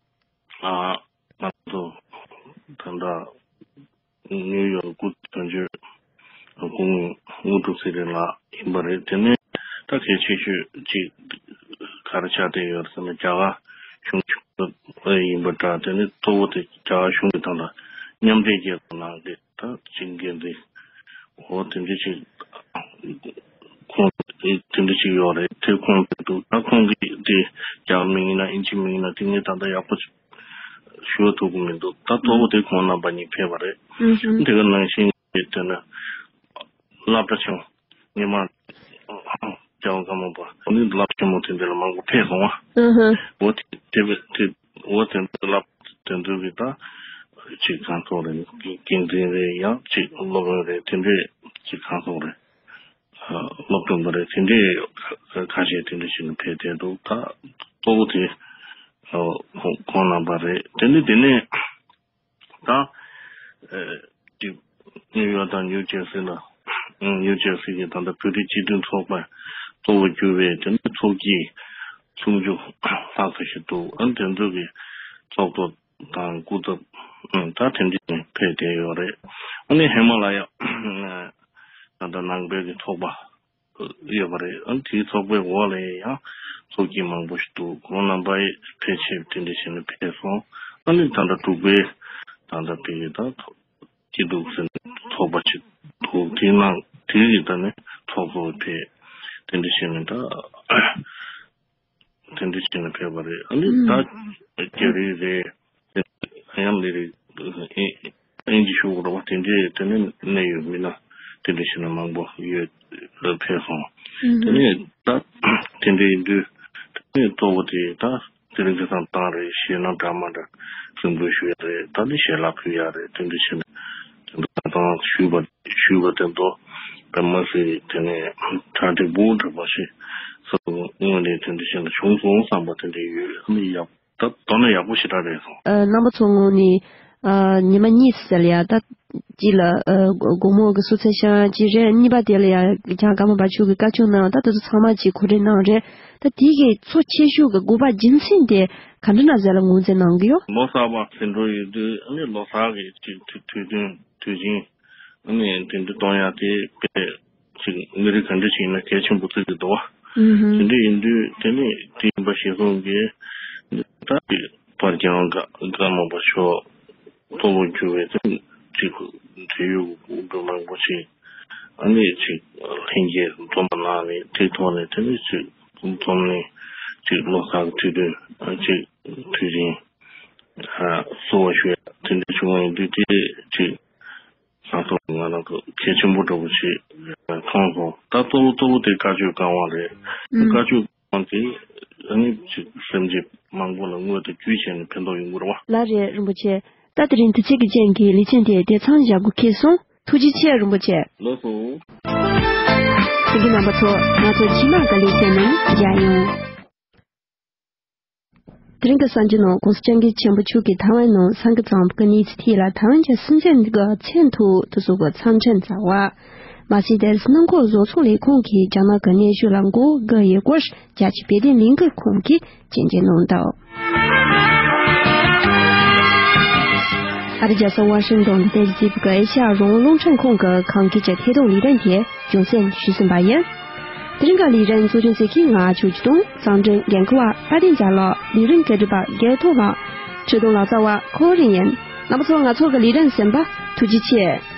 ཨ་ང་ཚོ་ད་ལྟ་ནིའུ་ཡོག་སྐུ་དོན་གཅོད་སྐུ་ངོ་དངོས་གྲུབ་ཚེ་རིང་ལགས་ཡིན་པ་རེད། དེ་ནས་ད་གལ་ཆེ་ཤོས་ཅིག་ག་རེ་ཆགས་བསྡད་ཡོད་ཟེར་ན་རྒྱ་གར་གཞུང་ཡིན་པ་འདྲ། དེ་ནས་གཙོ་བོ་དེ་རྒྱ་གར་གཞུང་གི་དང་ད་མཉམ་འབྲེལ་རྒྱལ་ཚོགས་ནང་གི་ད་ཅིག་འགན་འཛིན་འོ་དེ་འདྲ་ཅིག་ཁོང་དེ་འདྲ་ཅིག་ཡོད་རེད། དེ་ཁོང་དེ་འདུག་ད་ཁོང་གིས་དེ་རྒྱ་གར་མིང་ཡིན་ན་ཨིན་ཇི་མིང་ཡིན་ན་དེ་ངས་ད་ལྟ་ཡག་པོ་ཞུ་ཐུབ་ཀྱི་མི་འདུག་ད་གཙོ་བོ་དེ་ཁོང་རྣམ་པ་གཉིས་ཕེབས་པ་རེད། ཨུ་ཧུམ། དེ་ག་ནང་བཞིན་དེ་ནས་སློབ་གྲྭ་ཆུང་ཉི་མ་རྒྱལ་བ་ཀརྨ་པ་ཨ་ནི་སློབ་ཆེན་མོ་དེ་འདྲ་ལ་མང་པོ་ཕེབས་སོང་བ། ཨུ་ཧུམ། འོ་དེ་དེ་དེ་འོ་དེ་འདྲ་སློབ་དེ་འདྲ་གི་ད་ཅིག་གང་ཐོག་རེད། འགན་འཛིན་རེད། ཡང་ཅིག་སློབ་དཔོན་རེད། དེ་འདྲས་ཅིག་གང་ཐོག་རེད། སློབ་སྟོན་པ་རེད། དེ་འདྲས་ཁ་ཤས་དེ་འདྲ་ཞིག་ནས་ཕེབས་བསྡད་འདུག་ད་གཙོ་བོ་དེ་ཁོང་ཁོང་རྣམ་པ་རེད། དེ་ནས་དེ་ནས་ད་ཅིག་ནིའུ་ཡོག་དང་ནིའུ་ཇར་སི་ལ་ནིའུ་ཇར་སི་གི་ད་ལྟ་བོད་རིགས་སྤྱི་མཐུན་ཚོགས་པ་གཙོ་བོ་གྱུར་བའི་དེ་ནས་ཚོགས་སྐྱིད་ཆུང་ཆུང་ལྷག་ཙམ་ཞིག་འདུག་ཨ་ནི་དེ་ཚོ་གི་ཚོགས་གཙོ་དང་སྐུ་ཚབ། ཨ་ད་དེ་འདྲ་ཕེབས་བསྡད་ཡོད་རེད། ཨ་ནི་ཧི་མ་ལ་ཡ་ད་ལྟ་ནང་པའི་གི་ཚོགས་པ་ཡོད་པ་རེད། ཨ་དེའི་ཚོགས་པའི་འོག་ལ་ཡང་ཚོགས་སྐྱིད་མང་པོ་ཞིག་འདུག་ཁོང་རྣམ་པ་ཡི་ཕལ་ཆེར་དེ་འདྲ་བྱས་ནས་ཕེབས་སོང་། ཨ་ནི་ད་ལྟ་འབྲུག་པའི་ད་ལྟ་ཕ་གི་ད་སྐྱིད་སྡུག་ཟེར་ནས་ཚོགས་པ་ཅིག་འདུག་དེའི་ནང་དེའི་གི་ད་ནི་ཚོགས་གཙོ་ཕེབས། དེ་འདྲ་བྱས་ནས་ད་དེ་འདྲ་བྱས་ནས་ཕེབས་པ་རེད། ཨ་ནི་ད་ཨུམ། རྒྱ་རིགས་རེད། ཨ་ཡང་མི་རིགས་ཨེ་ཨིན་ཇི་ཞུ་དགོས་རེད་བ། དེ་འདྲའི་དེ་ནས་གནད་ཡོད་མི་སྣ་དེ་འདྲ་བྱས་ནས་མང་པོ་ཡོད་ཕེབས་སོང་། ཨུམ། དེ་ནས་ད་དེ་འདྲ་ཡིན་དུས་དེ་ནས་གཙོ་བོ་དེ་ད་དེ་རིང་ཁ་སང་བཏང་རེད། ཞེད་སྣང་འདྲ་མ་འདྲ་རིང་པོ་ཞུ་ཡ་རེད། ད་ནི་ཞལ་ལག་ཕུལ་ཡ་རེད། དེ་འདྲ་བྱས་ནས་དེ་འདྲ་བཏང་ཞུས་པ་ཞུས་པ་དེ་ཚོ་པད་མ་སི་དེ་ནས་གྲ་སྒྲིག་འབུམ་དྲག་པ་ཞིག་སོ་སོ་ངོས་ནས་དེ་འདྲ་བྱས་ནས་བྱུང་སོང་བསམ་པ་དེ་འདྲ་ཡོད། ཨ་ནི་ཡག་ད་དོ་ན་ཡག་པོ་ཞེ་དྲག་རེད་སོང་། ཨ། རྣམ་པ་ཚོ་ངོས་ནས་ཨ་ཉི་མ་གཉིས་ཙམ་ལ་ཡ་ད་གཅིག་ལ་ཨ་དགོང་མོ་གི་གསོལ་ཚིགས་བཤམས་གཅིག་རེད། གཉིས་པ་དེ་ལ་ཡ་བྱང་ཀརྨ་བ་ཕྱུགས་ཀྱི་བཀའ་ཆོས་གནང་། ད་དེ་ཚོ་ཚང་མ་གཅིག་གོ་སྒྲིག་གནང་རེད། ད་དེ་གི་གཙོ་ཆེ་ཤོས་ཀྱི་དགོས་པ་རྒྱུ་མཚན་དེ་ག་འདྲ་ན་ཟེར་ལ་ངོས་འཛིན་གནང་གི་ཡོད། ལོ་གསར་པ་ཟིན་འགྲོ་ཡོད་དུས་ཨ་ནི་ལོ་གསར་གི་གཅིག་དུས་དུས་སྟོན་དུས་ཆེན་ཨ་ནི་དེ་འདྲ་གཏོང་ཡ་དེ་དཔེ་ཅིག་མི་རིགས་ག་འདྲ་ཞིག་ཡིན་ན་གལ་ཆེན་པོ་བརྩི་གི་འདུག་བ། ཨུ་ཧུ། དེ་འདྲ་ཡིན་དུས་དེ་ནི་དེ་ཡིན་པ་ཞིག་གསུངས་ཀྱི། ད་ཅིག་པར་རྒྱང་ཀརྨ་པ་མཆོག་གཙོ་བོ་གྱུར་བའི་དེ་ཅིག་འབྲེལ་ཡོད་དཔོན་པོ་མང་པོ་ཞིག་ཨ་ནི་ཅིག་ལྷན་རྒྱས་འཛོམས་པ་གནང་ནས་དེའི་ཐོག་ནས་དེ་ནི་ཅིག་འཛོམས་ནས་ཅིག་ལོ་གསར་གྱི་དུས་སྟོན་ཅིག་དུས་ཆེན་བསུ་བ་ཞུ་ཡ་དེ་འདྲ་བྱུང་བ་ཡིན་དུས་དེ་ཅིག་ང་ཚོ་ང་རང་ཚོ་གལ་ཆེན་པོ་འདྲ་བོ་ཞིག་མཐོང་སོང་། ད་གཙོ་བོ་གཙོ་བོ་དེ་བཀའ་ཆོས་བསྐང་བ་རེད། ཨུམ། བཀའ་ཆོས་བསྐང་དེ་ཨ་ནི་ཅིག་སེམས་ཅན་མང་པོ་ལ་དངོས་དང་བརྒྱུད་བྱས་ནས་ཕན་ཐོགས་ཡོང་གི་རེད་བ། ལགས་རེད་རིན་པོ་ཆེ། ད་དེ་རིང་དུས་ཚོད་ཀྱི་རྐྱེན་གྱིས་ལེ་ཚན་དེ་དེ་ཚང་བཞག་དགོས་ཁེལ་སོང་། ཐུགས་རྗེ་ཆེ་རིན་པོ་ཆེ། ལགས་སོ། ཐུགས་རྗེ་རྣམ་པ་ཚོ། ང་ཚོ་ཕྱི་ནང་གི་ལེ་ཚན་ནང་མཇལ་ཡོང་། དེ་རིང་གི་གསར་འགྱུར་ནང་༸གོང་ས་༸སྐྱབས་མགོན་ཆེན་པོ་མཆོག་གིས་ཐའེ་ཝན་ནང་སང་གི་ཙམ་གི་གནས་ཚུལ་ཐད་ལ་ཐའེ་ཝན་གྱི་སྲིད་འཛིན་གྱི་མཚན་ཐོག་དུ་སོགས་ཀྱི་མཚམས་འཕྲིན་བསྩལ་བ། མ་ཟད་དེ་སྣུམ་འཁོར་བཟོ་ཚོང་ལས་ཁུངས་ཀྱིས་རྒྱ་ནག་གི་གནད་ཤོད་ལ་མགོ་སྒུར་ཡོད་སྐོར་རྒྱལ་སྤྱིའི་བོད་དོན་ལས་འགུལ་ཁང་གིས་སྐྱོན་བརྗོད་གནང་འདུག་ཨ་རི་རྒྱལ་ས་ཝ་ཤིང་ཏོན་དུ་རྟེན་གཞི་བྱས་པའི་ཨེ་ཤ་ཡ་རང་དབང་རླུང་འཕྲིན་ཁང་གི་ཁམས་སྐད་ཀྱི་ཐད་གཏོང་ལས་རིམ་དེ་རྒྱང་སྲིང་ཞུས་ཟིན་པ་ཡིན། དེ་རིང་གི་ལས་རིམ་གཙོ་སྐྱོང་གཙོ་མཁན་ང་ཆོས་ཀྱི་དང་གཙང་སྒྲོན་འགན་འཁུར་བ་དཔལ་ལྡན་རྒྱལ་ལགས། ལས་རིམ་སྒྲུབ་པ་རྒྱལ་ཐོབ་ལགས། ཁྲིད་སྟོན་ལག་རྩལ་བ་ཁོ་རང་ཡིན། རྣམ་པ་ཚོ་ང་ཚོ་གི་ལས་རིམ་གསན་པ་ཐུགས་རྗེ་ཆེ།